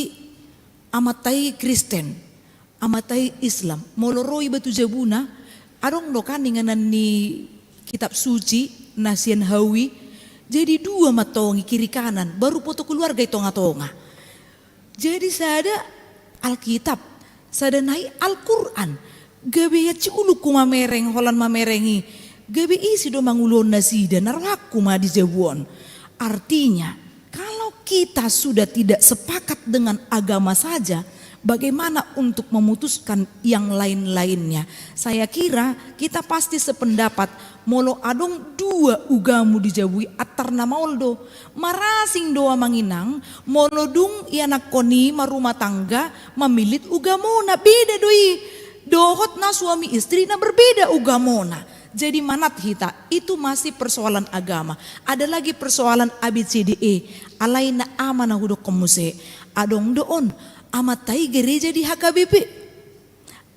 amanta i Kristen, amanta i Islam. Molo ro iba tu jabuna, adong do kan inganan ni kitab suci na sian hau i. Jadi dua ma tong i kiri kanan, baru foto keluarga i tonga-tonga. Jadi sada Alkitab, sada nai Al-Quran. Gabe ia ciulukku mamereng, holan mamereng i. Gabe isi do manguluhon nasida, na rohakku ma di jabu on. Artinya, kalau kita sudah tidak sepakat dengan agama saja, bagaimana untuk memutuskan yang lain-lainnya? Saya kira kita pasti sependapat, molo adong dua ugamo di jabu i, antar na maol do. Marasing do amang inang, molo dung ianakhon i marumah tangga, mamillit ugamona, beda do i. Dohot na suami istri na berbeda ugamona. Jadi manat hita, itu masih persoalan agama. Ada lagi persoalan A B C D E. Alai na aha ma na hudokhon muse. Adong do on, amanta i gereja di H K B P.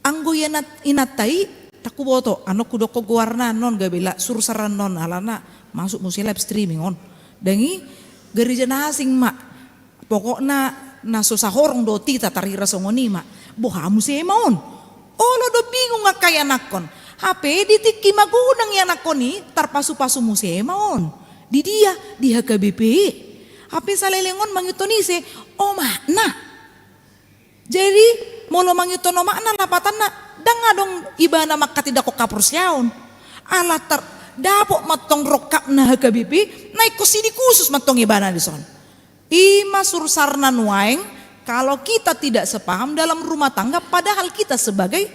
Anggo ianat-, inanta i, ndang huboto, annon hudokhon goarna annon gabe la sursar annon, alana masuk muse live streaming on. Ndang i, gereja na asing ma. Pokokna na so sahorong dohot hita tarhira songon i ma. Boha muse ma on. Olo do bingung angka ianakhon. Hape di tingki magodang ianakhon i tarpasu-pasu muse ma on. Di dia, di H K B P. Hape saleleng on mangihuthon ise, omakna. Jadi, molo mangihuthon omakna lapatanna, ndang adong ibana manghatindanghon haporseaon. Ala tar-, dapot mantong rongkapna H K B P, na ingkon sidi khusus mantong ibana dison. Ima sursarna nuaeng, kalau kita tidak sepaham dalam rumah tangga, padahal kita sebagai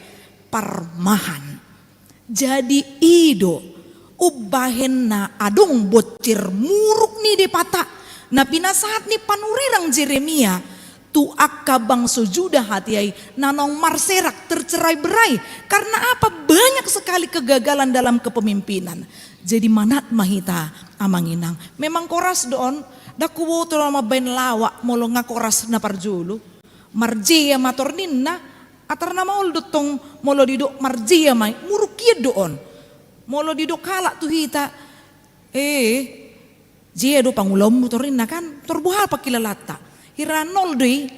parmahan. Jadi i do, umbahen na adong bonsir muruk ni Debata, na pinasahat ni panurirang Jeremia, tu angka bangso Juda hatiha i, na naung marserak tercerai-berai. Karena apa? Banyak sekali kegagalan dalam kepemimpinan. Jadi manat ma hita amang inang. Memang koras do on, ndang huboto do mambaen lawak molo nga koras na parjolo. Marjea ma tor ninna, antar na maol do tong molo didok marjea ma i, muruk hian do on. Molo didok halak tu hita, eh, jea do pangulaonmu tor ninna kan, tor boha pangkilalaanta. Hira nol do i,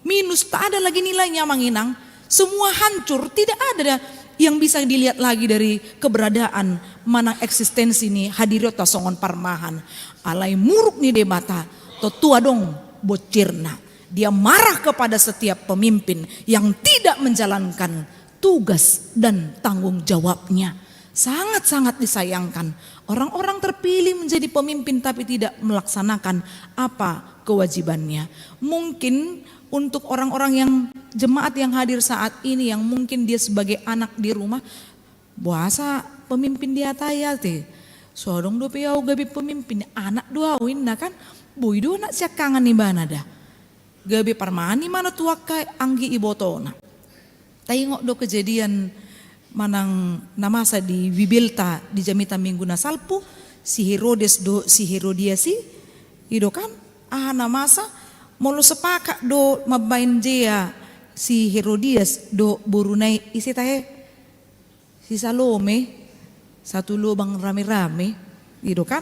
minus, tak ada lagi nilainya amang inang. Semua hancur, tidak ada yang bisa dilihat lagi dari keberadaan manang eksistensi ni hadirionta songon parmahan. Alai muruk ni Debata, tontu adong bonsirna. Dia marah kepada setiap pemimpin yang tidak menjalankan tugas dan tanggung jawabnya. Sangat-sangat disayangkan, orang-orang terpilih menjadi pemimpin tapi tidak melaksanakan apa kewajibannya. Mungkin untuk orang-orang yang, jemaat yang hadir saat ini, yang mungkin dia sebagai anak di rumah, boasa pemimpin dihatai ate? So adong dope au gabe pemimpin, anak do au ninna kan, boi do anak siangkangan ibana da. Gabe parmani ma na tu angka anggi ibotona. Taingot do kejadian manang na masa di Bibelta di jamita Minggu na salpu, si Herodes do si Herodias i, i do kan, aha na masa, molo sepakat do mambaen jea si Herodias do boruna i, ise tahe? Si Salome, satu lobang rame-rame, i do kan?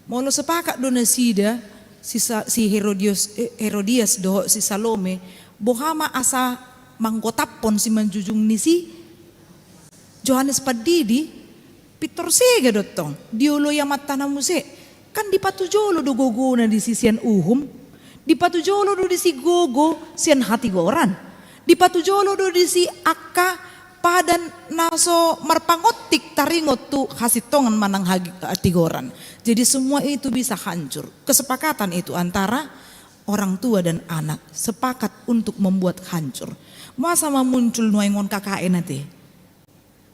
Molo sepakat do nasida, si, Sa- si Herodias, eh, Herodias dohot si Salome, boha ma asa manggotaphon simanjujung ni si Johannes Pandidi, pintor sega do tong, dioloi amantana muse, kan dipatujolo do gogona disi sian uhum, dipatujolo do disi gogo sian hatigoran, dipatujolo do disi angka padan na so marpangontik taringot tu hasintongan manang hagi- hatigoran. Jadi semua itu bisa hancur. Kesepakatan itu antara orang tua dan anak sepakat untuk membuat hancur. Masa ma muncul nuaeng on K K N ate.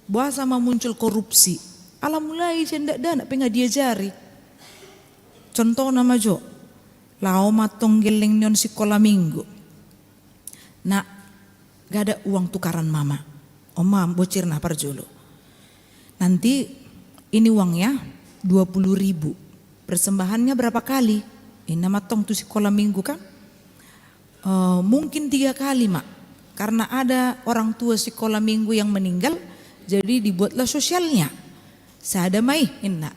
Boasa ma muncul korupsi? Ala mulai sian dakdanak pe nga diajari. Contohna ma jo, laho ma tong gelleng ni on sikola minggu. Nak, gada uang tukaran mama. On ma bocirna parjolo. Nanti ini uangnya dua puluh ribu. Persembahannya berapa kali? Inna ma tong tu sikola minggu kan. Eh, mungkin tiga kali ma, karena ada orang tua sikola minggu yang meninggal, jadi dibuatlah sosialnya. Sada ma i, inna.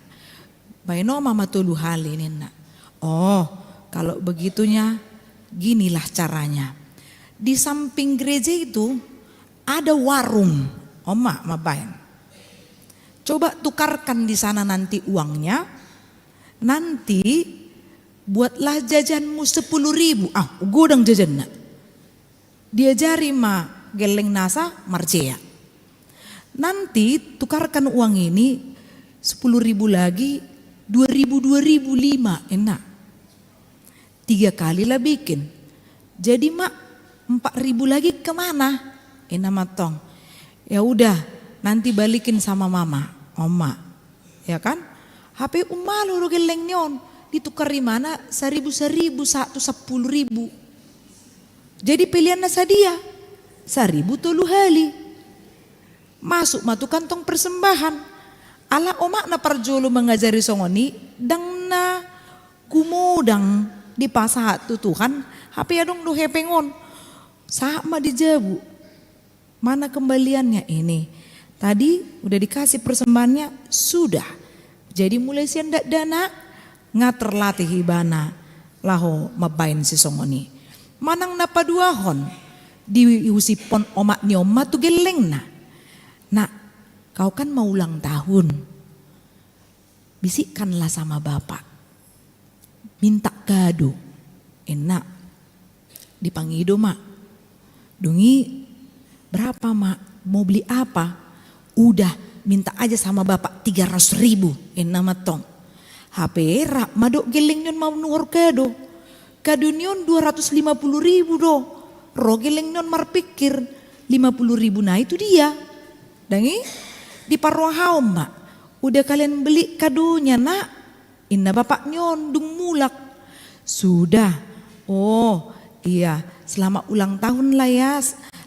Baen on ma tolu hali, ninna. Oh, kalau begitunya, ginilah caranya. Di samping gereja itu ada warung. On ma mambaen. Coba tukarkan di sana nanti uangnya. Nanti buatlah jajanmu sepuluh ribu. Ah, godang jajanna. Diajari ma gelleng nasa marjea. Nanti tukarkan uang ini sepuluh ribu lagi, dua ribu, dua ribu, lima, inna. Tiga kali lah bikin. Jadi ma, empat ribu lagi kemana? Inna ma tong. Ya udah, nanti balikin sama mama. On ma. Ya kan? Hape umalo do gelleng ni on, ditukar imana saribu saribu, satu sepuluh ribu. Jadi peleanna sadia, saribu tolu hali. Masuk ma tu kantong persembahan. Ala omakna parjolo mangajari songon i, ndang na gumodang dipasahat tu Tuhan, hape adong do hepeng on. Sahat ma di jabu. Mana kembaliannya ini? Tadi udah dikasih persembahannya? Sudah. Jadi mulai sian dakdanak nga terlatih ibana laho mambaen sisongon i. Manang na paduahon, diusiphon omak ni on ma tu gellengna. Nak, kau kan mau ulang tahun. Bisikkanlah sama bapak. Minta kado. Inna. Dipangido ma. Dung i, berapa ma, mau beli apa? Udah, minta aja sama bapak tiga ratus ribu. Inna ma tong. Hape rap ma do gelleng ni on manuhor kado. Kado ni on dua ratus lima puluh ribu do. Ro gelleng ni on marpikir, lima puluh ribu na i tu dia. Ndang i? Diparrohaon ma. Udah kalian beli kadonya, Nak? Inna bapak ni on dung mulak. Sudah. Oh, iya. Selamat ulang tahun lah ya.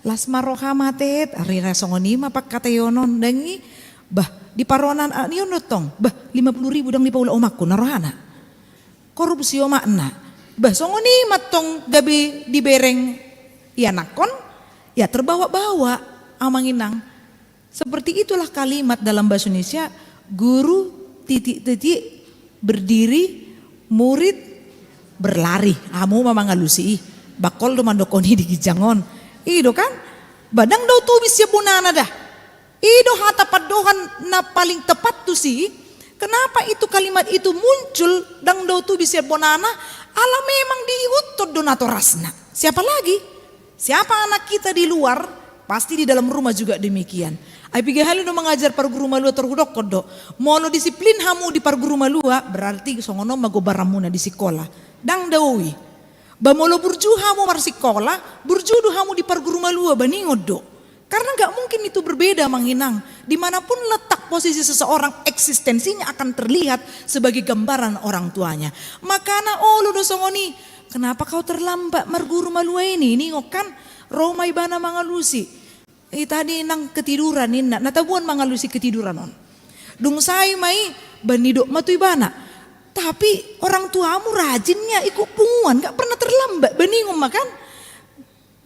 Las ma roham ate. Ari ra songon i ma pangkataion on. Ndang i? Bah, diparrohahon anak ni on do tong. Bah, lima puluh ribu ndang dipaula omakku, na rohana. Korupsi omakna. Bah, songon i ma tong gabe dibereng ianakhon, ya terbawa-bawa, amang inang. Seperti itulah kalimat dalam bahasa Indonesia, guru titik-titik berdiri, murid berlari. Hamu ma mangalusi i. Bakol do mandok on i di ginjang on. I do kan? Bah, ndang dao tubis sian bonana da. I do hata pandohan na paling tepat tusi. Kenapa itu kalimat itu muncul, ndang dao tubis sian bonana? Ala memang diihuthon do natorasna. Siapa lagi? Siapa anak kita di luar? Pasti di dalam rumah juga demikian. Ai piga hali do mangajar parguru malua, tor hudokkon do, molo disiplin hamu di parguru malua, berarti songon on ma gombaranmuna di sikola. Ndang dao i. Bah, molo burju hamu marsikola, burju do hamu di parguru malua, bah, ningon do. Karena nggak mungkin itu berbeda, amang inang. Dimanapun letak posisi seseorang, eksistensinya akan terlihat sebagai gambaran orang tuanya. Makana olo do songon i, "Kenapa kau terlambat marguru malua ini?" ningon kan. Ro ma ibana mangalusi. "I tadi nang ketiduran," ninna. Na tabuan mangalusi ketiduran on. Dung sae ma i, ba nidok ma tu ibana, "Tapi orang tuamu rajin ya ikut punguan, nggak pernah terlambat," ba ningon ma kan.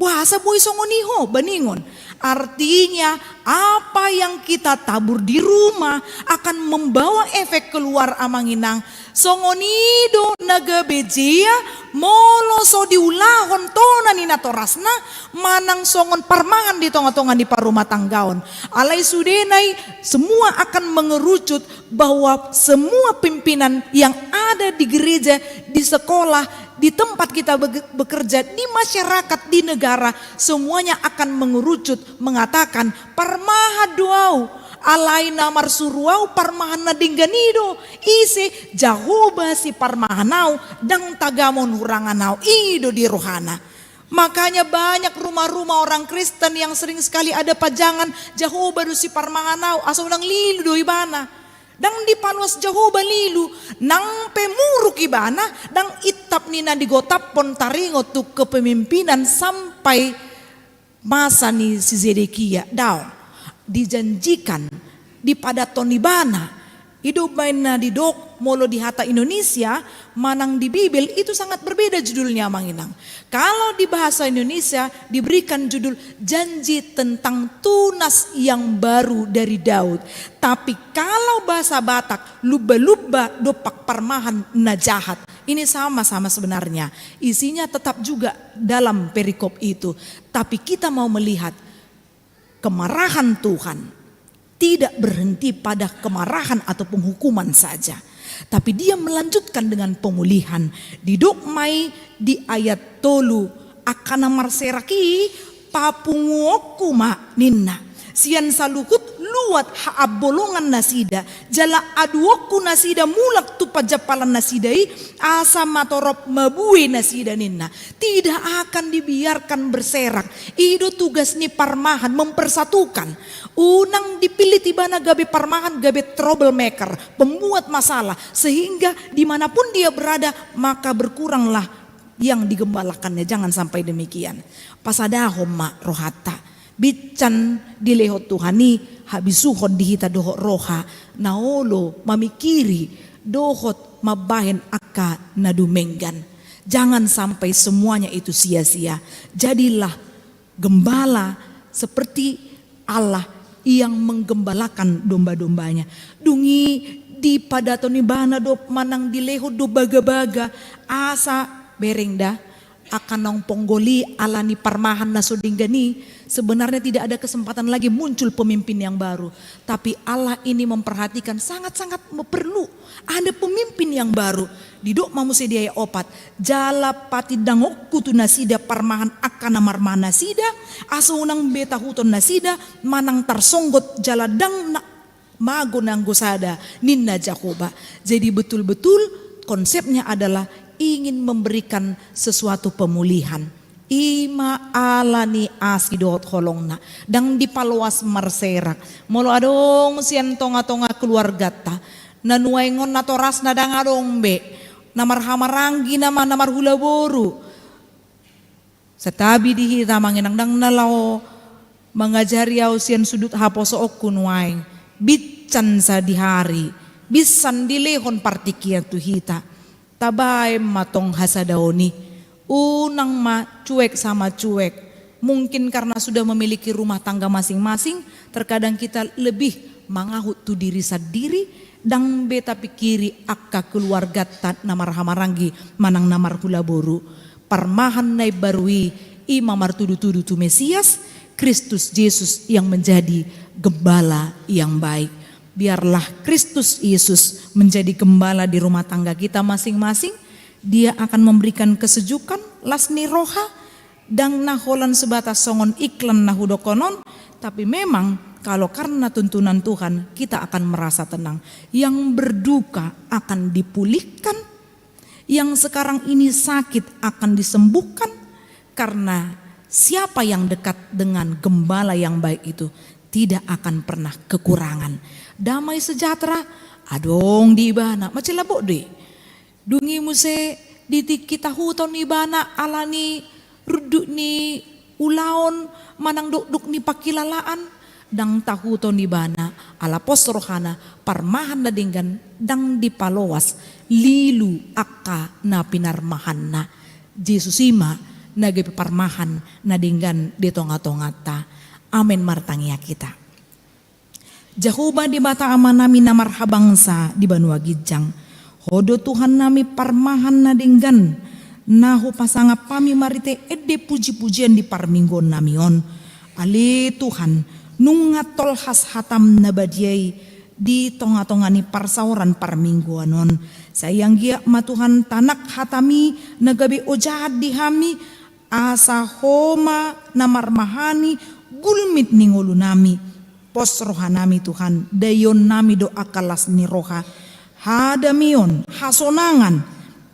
"Boasa boi songon i ho?" ba ningon. Artinya, apa yang kita tabur di rumah akan membawa efek keluar, amang inang. Songon i do na gabe jea, molo so diulahon tona ni natorasna, manang songon parmahan di tonga-tonga ni parumatanggaon. Alai sudena i, semua akan mengerucut bahwa semua pimpinan yang ada di gereja, di sekolah, di tempat kita bege-, bekerja, di masyarakat, di negara, semuanya akan mengerucut mengatakan, "Parmahan do au, alai na marsuru au parmahan na denggan i do." Ise? Jahowa si parmahan au, ndang tagamon hurangan au, i do di rohana. Makanya banyak rumah-rumah orang Kristen yang sering sekali ada pajangan, "Jahowa do si parmahan au," asa unang lilu do ibana. Ndang dipaloas Jahowa lilu, nang pe muruk ibana, ndang intap ni na digotaphon taringot tu kepemimpinan sampai masa ni si Zedekia. Daong, dijanjikan, dipadathon ibana. I do baen na didok, molo di hata Indonesia manang di Bibel itu sangat berbeda judulnya, amang inang. Kalau di bahasa Indonesia diberikan judul Janji Tentang Tunas yang Baru dari Daud. Tapi kalau bahasa Batak, Lumba-lumba dompak parmahan na jahat. Ini sama-sama sebenarnya. Isinya tetap juga dalam perikop itu. Tapi kita mau melihat kemarahan Tuhan tidak berhenti pada kemarahan atau penghukuman saja, tapi Dia melanjutkan dengan pemulihan. Didok ma i di ayat tolu, angka na marserak i papunguonku ma, ninna. Sian saluhut luat haambolongan nasida, jala aduonku nasida mulak tu panjampalan nasida i, asa matorop mabue nasida, ninna. Tidak akan dibiarkan berserak. I do tugas ni parmahan, mempersatukan. Unang dipillit ibana gabe parmahan, gabe troublemaker, pembuat masalah, sehingga dimanapun dia berada, maka berkuranglah yang digembalakannya. Jangan sampai demikian. Pasadahon ma rohanta. Binsan dilehon Tuhan i habisuhon di hita dohot roha na olo mamingkiri dohot mambahen angka na dumenggan. Jangan sampai semuanya itu sia-sia. Jadilah gembala seperti Allah yang menggembalakan domba-dombanya. Dung i dipadathon ibana do manang dilehon do bagabaga, asa bereng da, angka naung ponggol i ala ni parmahan na so denggan i, sebenarnya tidak ada kesempatan lagi muncul pemimpin yang baru. Tapi Allah ini memperhatikan sangat-sangat perlu ada pemimpin yang baru. Didok ma muse di ayat opat, jala patindangonku tu nasida parmahan angka na marmahan nasida, asa unang be tahuton nasida, manang tarsonggot jala ndang na mago nanggo sada, ninna Jahowa. Jadi betul-betul konsepnya adalah ingin memberikan sesuatu pemulihan. I ma ala ni asi dohot holongna, ndang dipaloas marserak. Molo adong sian tonga-tonga keluarganta na nuaeng on natorasna ndang adong be, na marhahamaranggi nama, na marhula boru. Santabi di hita, amang inang, ndang na laho mangajari au sian sudut haposoonku nuaeng. Binsan sadihari, binsan dilehon partingkian tu hita. Tabaen ma tong hasadaon i. Unang ma cuek sama cuek. Mungkin karena sudah memiliki rumah tangga masing-masing, terkadang kita lebih mangahut tu diri sandiri, ndang be tapingkiri angka keluarganta na marhahamaranggi manang na marhula boru. Parmahan na imbaru i, i ma martudu-tudu tu Mesias, Kristus Jesus yang menjadi gembala yang baik. Biarlah Kristus Yesus menjadi gembala di rumah tangga kita masing-masing. Dia akan memberikan kesejukan, las ni roha, ndang na holan sebatas songon iklan na hudokkon on, tapi memang kalau karena tuntunan Tuhan, kita akan merasa tenang. Yang berduka akan dipulihkan, yang sekarang ini sakit akan disembuhkan, karena siapa yang dekat dengan gembala yang baik itu tidak akan pernah kekurangan. Damai sejahtera adong di ibana, mansai lambok do i. Dung i muse Di tingki tahuton ibana ala ni runduk ni ulaon manang dokdok ni pangkilalaan, ndang tahuton ibana ala pos rohana parmahan na denggan ndang dipaloas lilu angka na pinarmahanna. Jesus i ma na gabe parmahan na denggan di tonga-tonganta. Amen. Martangiang hita. Jahowa Debata Amanami na marhabangsa di banua ginjang, Ho do Tuhannami parmahan na denggan, na hupasangap hami marhite ende puji-pujian di parmingguonnami on. Ale Tuhan, nunga tolhas hataM na badia i di tonga-tonga ni parsaoran parmingguan on. Sai anggiat ma Tuhan tanak hataMi na gabe ojahan di hami, asa Ho ma na marmahani gulmit ni ngolunami. Pos rohanami Tuhan, daionnami do angka las ni roha, hadameon, hasonangan,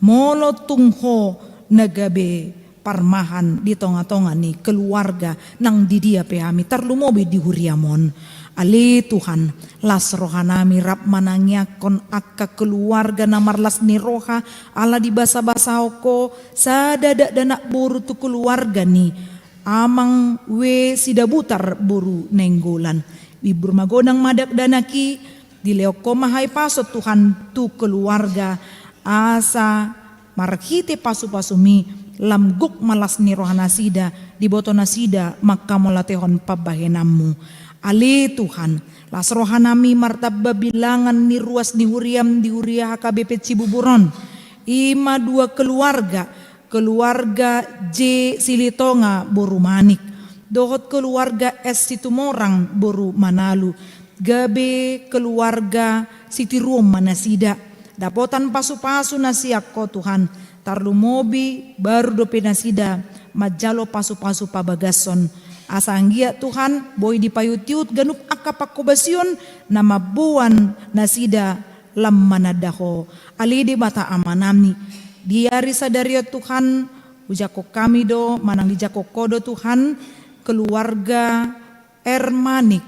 molo tung Ho na gabe parmahan di tonga-tonga ni keluarga nang di dia pe hami, tarlumobi di huriaM on. Ale Tuhan, las rohanami rap manangiangkon angka keluarga na marlas ni roha ala dibasa-basahon Ho sada dakdanak boru tu keluarga ni Amang W. Sidabutar boru Nainggolan. Imbur magodang ma dakdanak i, dilehon Ho ma hahipason Tuhan tu keluarga, asa marhite pasu-pasuMi lam gok ma las ni rohanasida, diboto nasida manghamauliatehon pambahenanMu. Ale Tuhan, las rohanami martamba bilangan ni ruas ni huriaM di huria H K B P Cibubur on. I ma dua keluarga, keluarga J. Silitonga boru Manik dohot keluarga S. Situmorang boru Manalu, gabe keluarga sitiruon ma nasida. Dapotan pasu-pasu na sian Ho Tuhan, tarlumobi baru dope nasida manjalo pasu-pasu pabagashon. Asa anggiat Tuhan, boi dipaihut-ihut ganup angka panghobasion na mamboan nasida lam mananda Ho. Ale Debata Amanami, di ari sadari on Tuhan, hujangkon hami do, manang dijangkon Ho do Tuhan, keluarga R. Manik,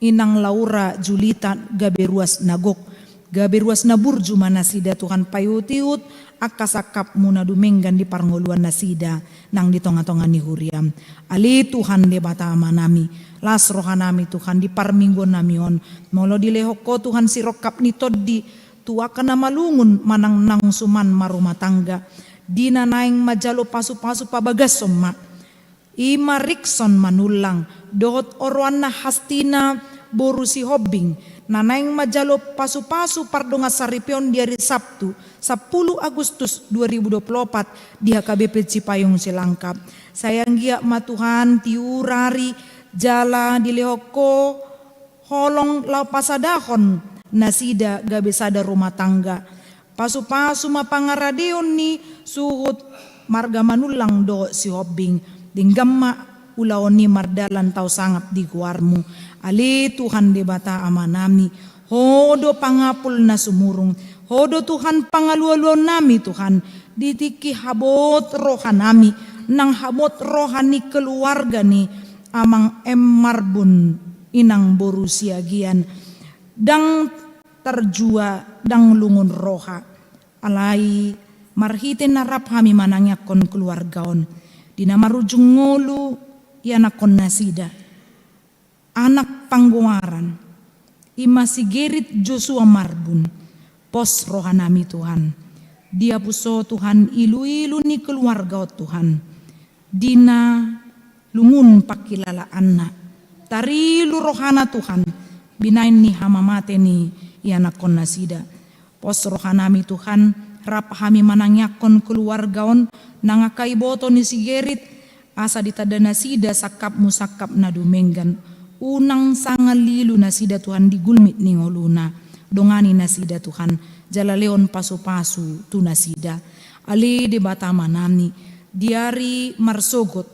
Inang Laura Julita, gabe ruas na gok, gabe ruas na burju ma nasida Tuhan, paihut-ihut angka sangkapMu na dumenggan di parngoluan nasida nang di tonga-tonga ni huriaM. Ale Tuhan Debata Amanami, las rohanami Tuhan di parmingguonnami on, molo dilehon Ho Tuhan sirongkap ni tondi tu angka na malungun manang naung suman marrumah tangga, di na naeng manjalo pasu-pasu pabagashon ma. I ma Rikson Manullang dohot oroanna Hastina boru Sihombing, na naeng manjalo pasu-pasu pardongansaripeon di ari Sabtu, sampulu Agustus dua ribu dua puluh opat di H K B P Cipayung Cilangkap. Sai anggiat ma Tuhan tiur ari jala dilehon Ho holong laho pasadahon nasida gabe sada rumah tangga. Pasu-pasu ma pangaradeon ni suhut marga Manullang dohot Sihombing. Denggan ma ulaon i mardalan tau sangap di goarMu. Ale Tuhan Debata Amanami, Ho do pangapul na sumurung, Ho do Tuhan pangalualuannami Tuhan, di tingki habot rohanami, nang habot roha ni keluarga ni Amang M. Marbun, Inang boru Siagian, ndang tarjua, ndang lungun roha. Alai marhite na rap hami manangiangkon keluarga on, di na marujung ngolu ianakkon nasida, anak panggoaran, i ma si Gerit Joshua Marbun, pos rohanami Tuhan. Dihapus Ho Tuhan ilu-ilu ni keluarga on Tuhan, di na lungun pangkilalaanna. Tarilu rohana Tuhan, binahen ni hamamate ni ianakkon nasida. Pos rohanami Tuhan, rap hami manangiangkon keluarga on, nang angka iboto ni si Gerit, asa ditanda nasida sangkapMu sangkap na dumenggan. Unang sanga lilu nasida Tuhan di gulmit ni ngoluna. Dongani nasida Tuhan, jala lehon pasu-pasu tu nasida. Ale Debata Amanami, di ari marsogot,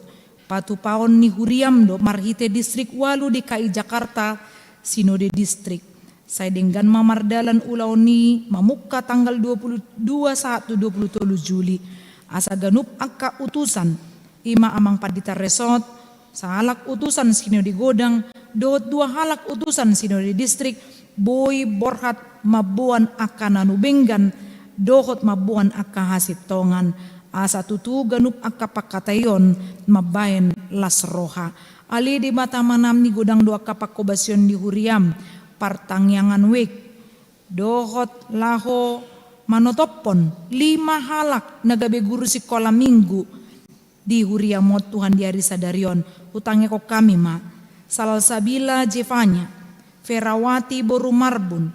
patupaon ni huriaM do marhite Distrik Ualu D K I Jakarta, Sinode Distrik. Sai denggan ma mardalan ulaon i mamungka tanggal dua puluh dua sahat tu dua puluh tolu Juli. Asa ganup angka utusan, i ma Amang Pandita Resort, sahalak utusan Sinode Godang, dohot dua halak utusan Sinode Distrik, boi borhat mamboan angka na dumenggan dohot mamboan angka hasintongan, asa tutu ganup angka pangkataion mambahen las roha. Ale Debata, manang ni godang do angka pangkobasion di huriam, partangiangan wijk, dohot laho manotophon lima halak na gabe guru sikola minggu di huriam on Tuhan di ari sadari on, hutangiangkon hami ma Salsabila Jevanya, Ferawati boru Marbun,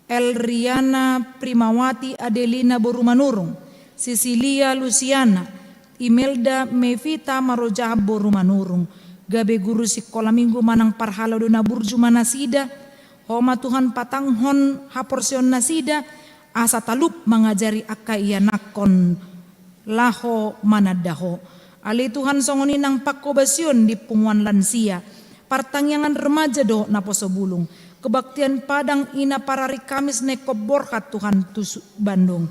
Elriana Primawati Adelina boru Manurung, Sisilia Lusiana, Imelda Mevita Marojahan boru Manurung, gabe guru sikola minggu manang parhalado na burju ma nasida. Ho ma Tuhan patanghon haporseaon nasida, asa talup mangajari angka ianakhon laho mananda Ho. Ale Tuhan, songon i nang pangkobasion di punguan lansia, partangiangan remaja dohot naposo bulung, kebaktian Padang Ina parari Kamis na ingkon borhat Tuhan tu Bandung.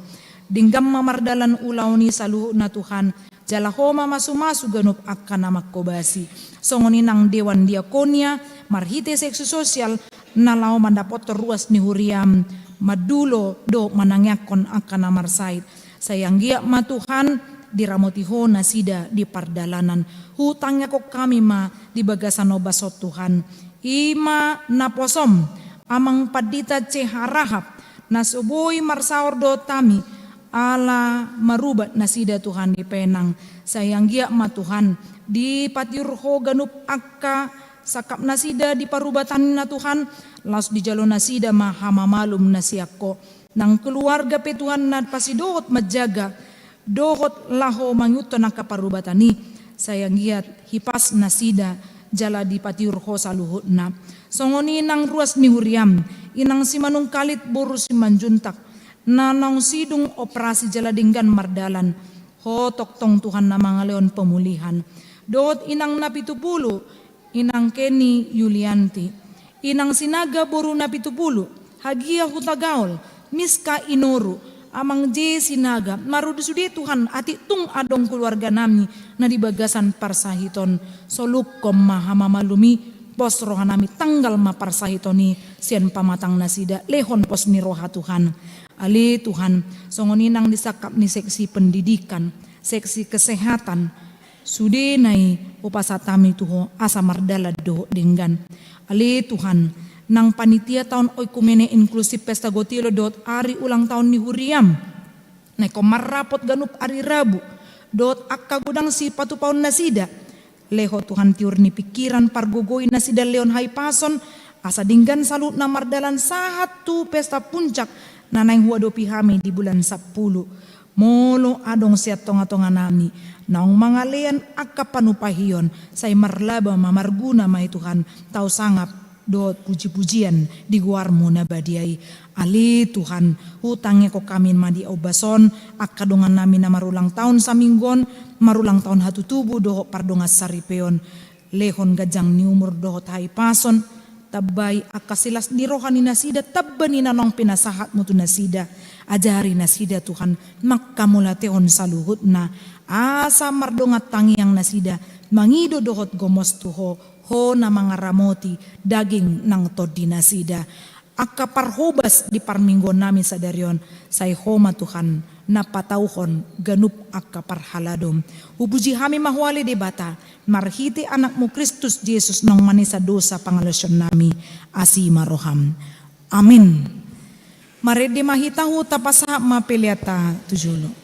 Denggan ma mardalan ulaon i saluhutna Tuhan, jala Ho ma mamasu-masu ganup angka na mangkobasi. Songon i nang dewan diakonia, marhite seksi sosial, na laho mandapothon ruas ni huriam, mandulo dohot manangiangkon angka na marsahit. Sai anggiat ma Tuhan, diramoti Ho nasida di pardalanan. Hutangiangkon hami ma di bagasan ombas on Tuhan. I ma naposom, Amang Pandita C H Rahab, na so boi marsaor dohot hami, ala marubat nasida Tuhan di penang. Sai anggiat ma Tuhan, dipatiur Ho ganup angka sangkap nasida di parubatanna Tuhan, laos dijalo nasida ma hamamalum na sian Ho. Nang keluarga pe Tuhan na pasidohot manjaga, dohot laho mangihuthon angka parubatan i, sai anggiat hipas nasida jala dipatiur Ho saluhutna. Songon i nang ruas ni huriam, Inang Simanungkalit boru Simanjuntak, na naung sidung operasi jala denggan mardalan. Ho tongtong Tuhan na mangalehon pemulihan. Dohot Inang Napitupulu, Inang Kenny Yulianti, Inang Sinaga boru Napitupulu, Hagia Hutagaol, Miska Inoru, Amang J Sinaga, marudi sude Tuhan, atik tung adong keluarga nami na di bagasan parsahiton, solukhon ma hamamalum i, pos roha nami, tanggal ma parsahiton i sian pamatang nasida, lehon pos ni roha Tuhan. Ale Tuhan, songon i nang di sangkap ni seksi pendidikan, seksi kesehatan, sudena i hupasahat hami tu Ho asa mardalan dohot denggan. Ale Tuhan, nang panitia taon oikumene inklusif pesta gotilo dohot ari ulang taon ni huriam, na ingkon marrapot ganup ari Rabu, dohot angka godang sipatupaon nasida, lehon Tuhan tiur ni pingkiran, pargogoi nasida, lehon hahipason, asa denggan saluhutna mardalan sahat tu pesta puncak na naeng huadopi hami di bulan sampulu. Molo adong sian tonga-tonga nami naung mangalean angka panupahion, sai marlaba ma, marguna ma i Tuhan, tau sangap dohot puji-pujian di goarmu na badia i. Ale Tuhan, hutangiangkon hami ma di ombas on, angka dongan nami na marulang taon saminggu on, marulang taon hatutubu dohot pardongansaripeon. Lehon ganjang ni umur dohot hahipason, tambai angka silas ni roha ni nasida, tamba ni na naung pinasahatmu tu nasida, ajari nasida Tuhan, manghamauliatehon saluhutna, asa mardongan tangiang nasida, mangido dohot gomos tu Ho, Ho na mangaramoti daging nang tondi nasida. Angka parhobas di parmingguon nami sadari on, sai Ho ma Tuhan na patauhon ganup angka parhaladom. Hupuji hami ma Ho ale Debata, marhite Anakmu Kristus Jesus naung manesa dosa pangalaosion nami, asi ma roham. Amin. Marende ma hita, huta pasahat ma peleanta tu jolo.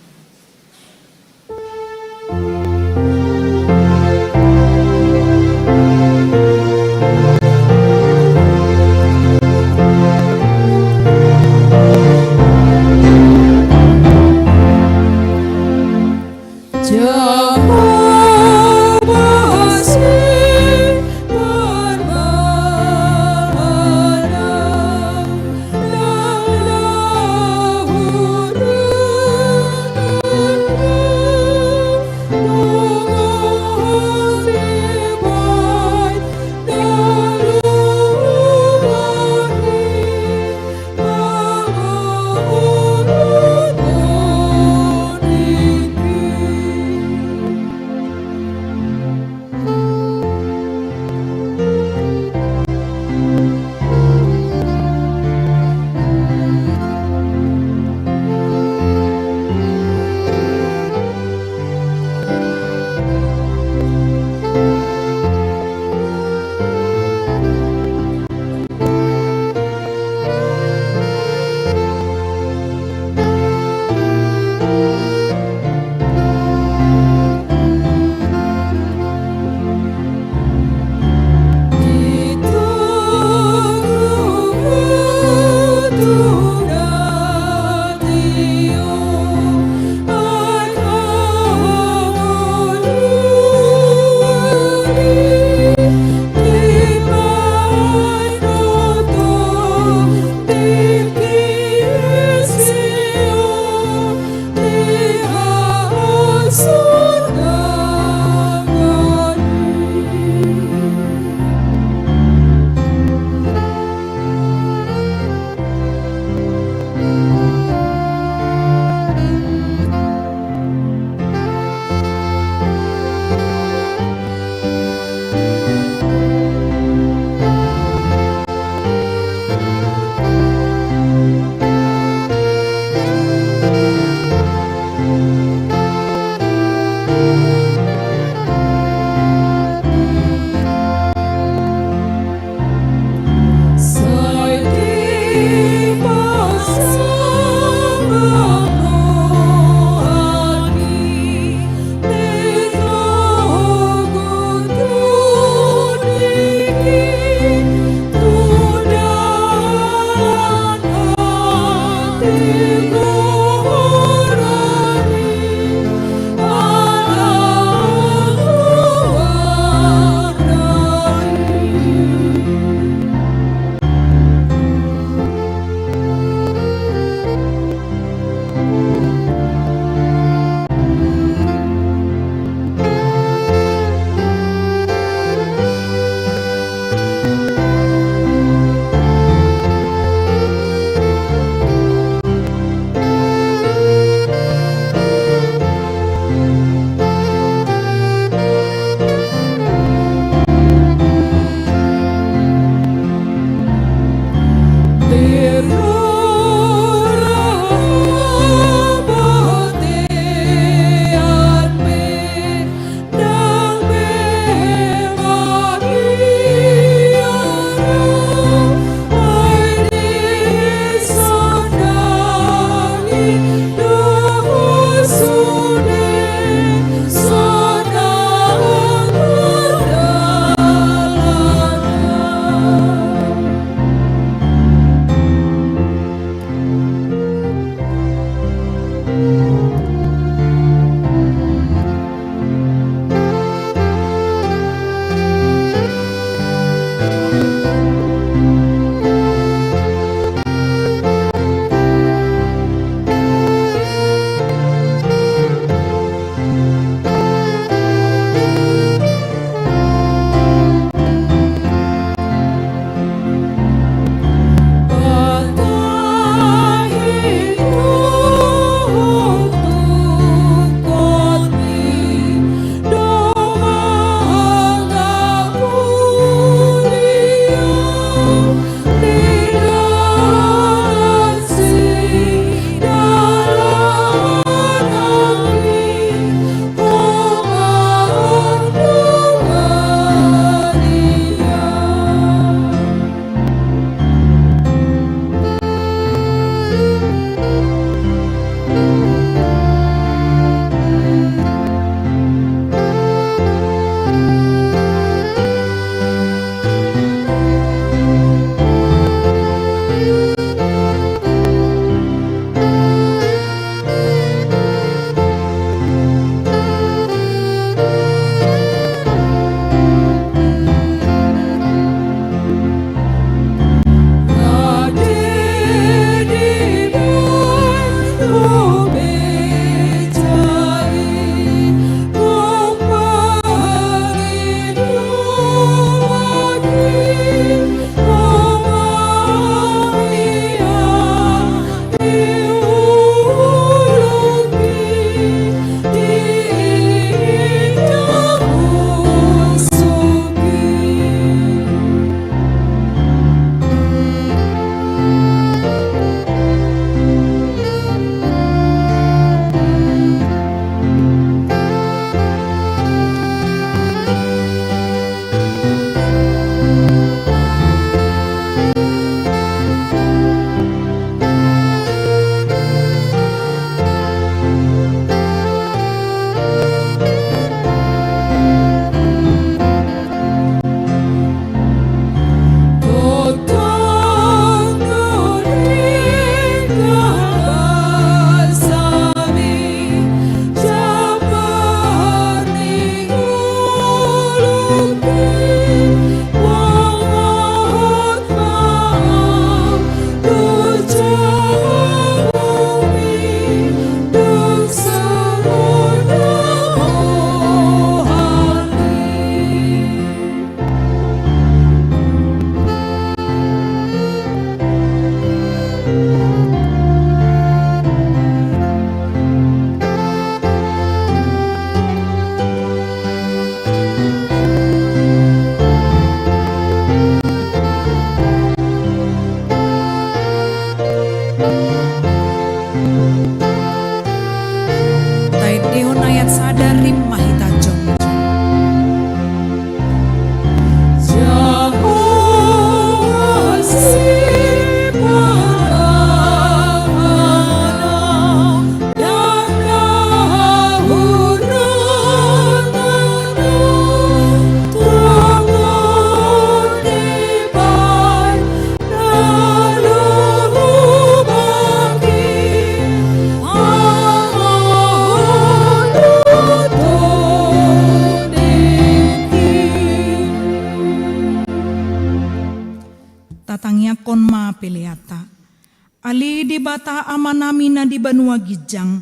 Ale Debata Amanami na di banua ginjang,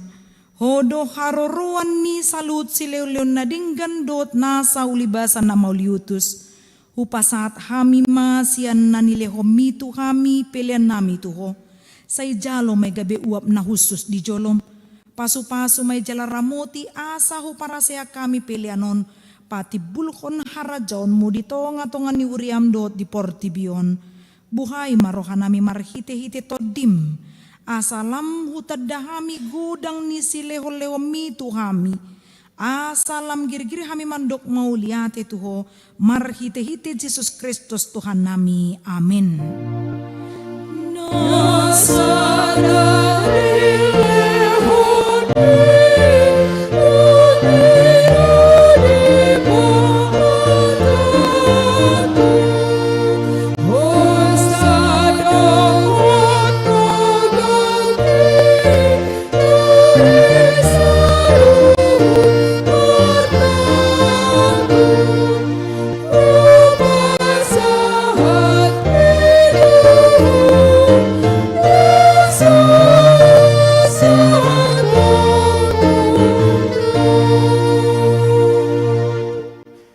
Ho do haroroan ni saluhut silehonlehon na denggan dohot nasa ulibasan na mauliutus. Hupasahat hami ma sian na nilehonMi tu hami peleannami tu Ho. Sai jalo ma i gabe uap na hushus di jolom. Pasupasu ma i jala ramoti asa huparaseak hami pelean on patimbulhon harajaonMu di tongatonga ni huriaM dohot di portibi on. Buhai ma rohanami marhitehite TondiM, asa lam hutanda hami godang ni silehonlehonMi tu hami, asa lam girgir hami mandok mauliate tu Ho, marhitehite Jesus Kristus Tuhannami. Amen. Na sada dilehon ni Tuhan di pangataku, hosa dohot gogohi.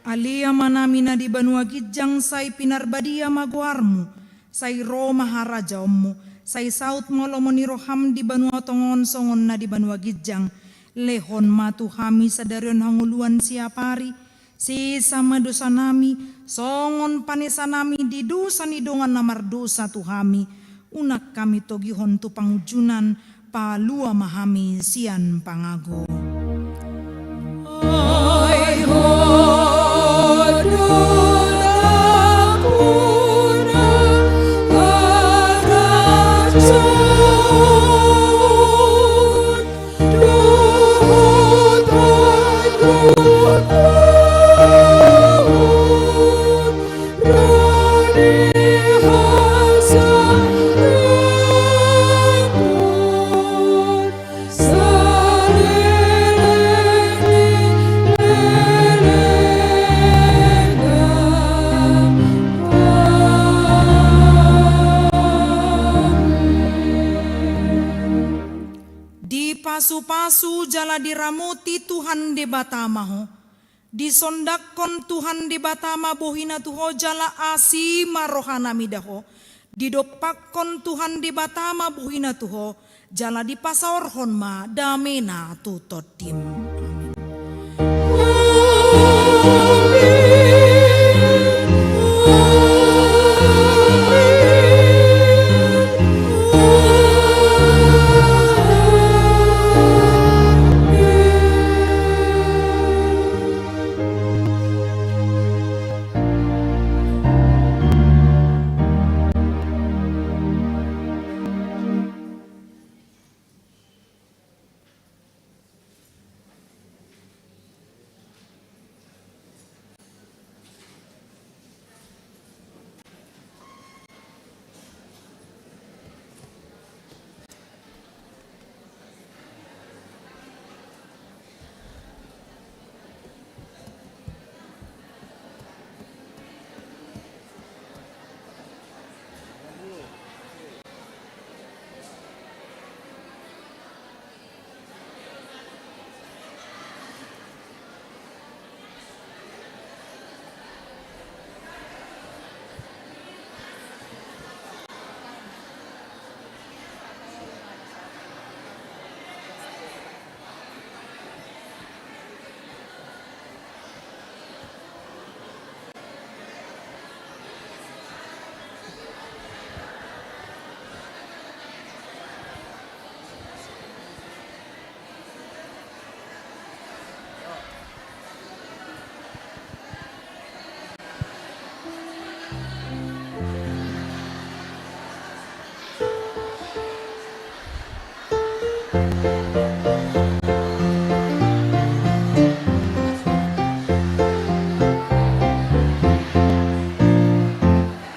Ale Amanami na di banua ginjang, sai pinarbadia ma goarMu. Sai ro ma harajaonMu, sai saut ma lomo ni rohaM di banua tonga on songon na di banua ginjang. Lehon ma tu hami sadari on hangoluan siapari. Sesa ma dosanami, songon panesanami di dosa ni dongan na mardosa tu hami. Unang hami togihon tu pangunjunan, palua ma hami sian pangago. Ai Ho do na puna harajaon dohot hangoluan ro di hasangapon saleleng ni lelengna. Amen. Dipasupasu jala diramoti Tuhan Debata ma ho. Disondangkon Tuhan Debata ma bohina tu ho jala asi ma rohana mida ho. Didompakkon Tuhan Debata ma bohina tu ho, jala dipasaorhon ma damena tu tondim. Amin.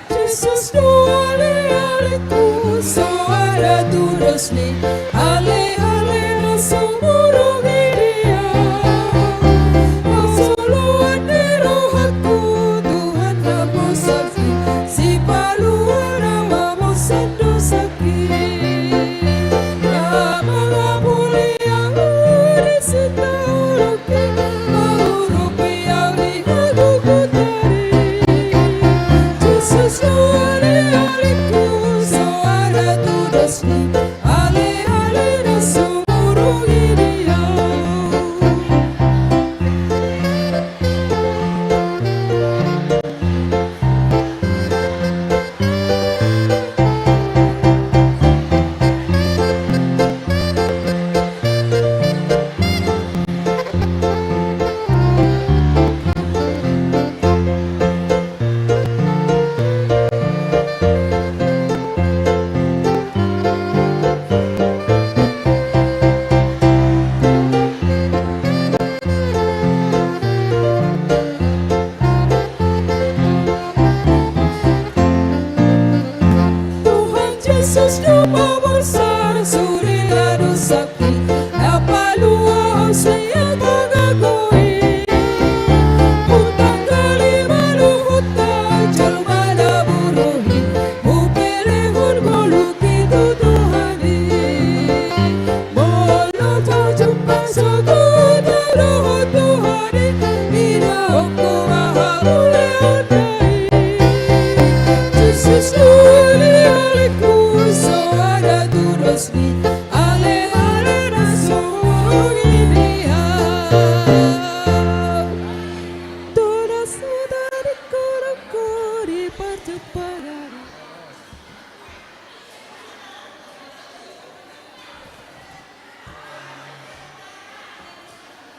Jesus do ale-alengku, so ada tudosni, ale-ale na so murung i dia. Hasoloan ni rohangku, Tuhan haposangki, sipalua na mamonsat dosangki. Ale, ale, na sumurung i di au. Tuhan Jesus, do pabolsa, surila dosa. Na paluahon sian pangagoi. Hutanggali ma luhutta jolma na boru i. Hupelehon ngolungki tu Tuhan i. Molo tajumpa sogot dohot Tuhan i, idaonku ma hamuliaonna i. Jesus, uli alingku, soada tu dos ni. Ale, ale, na sumurung i di au. Tudos tu tadingku, dingku, di parjumpa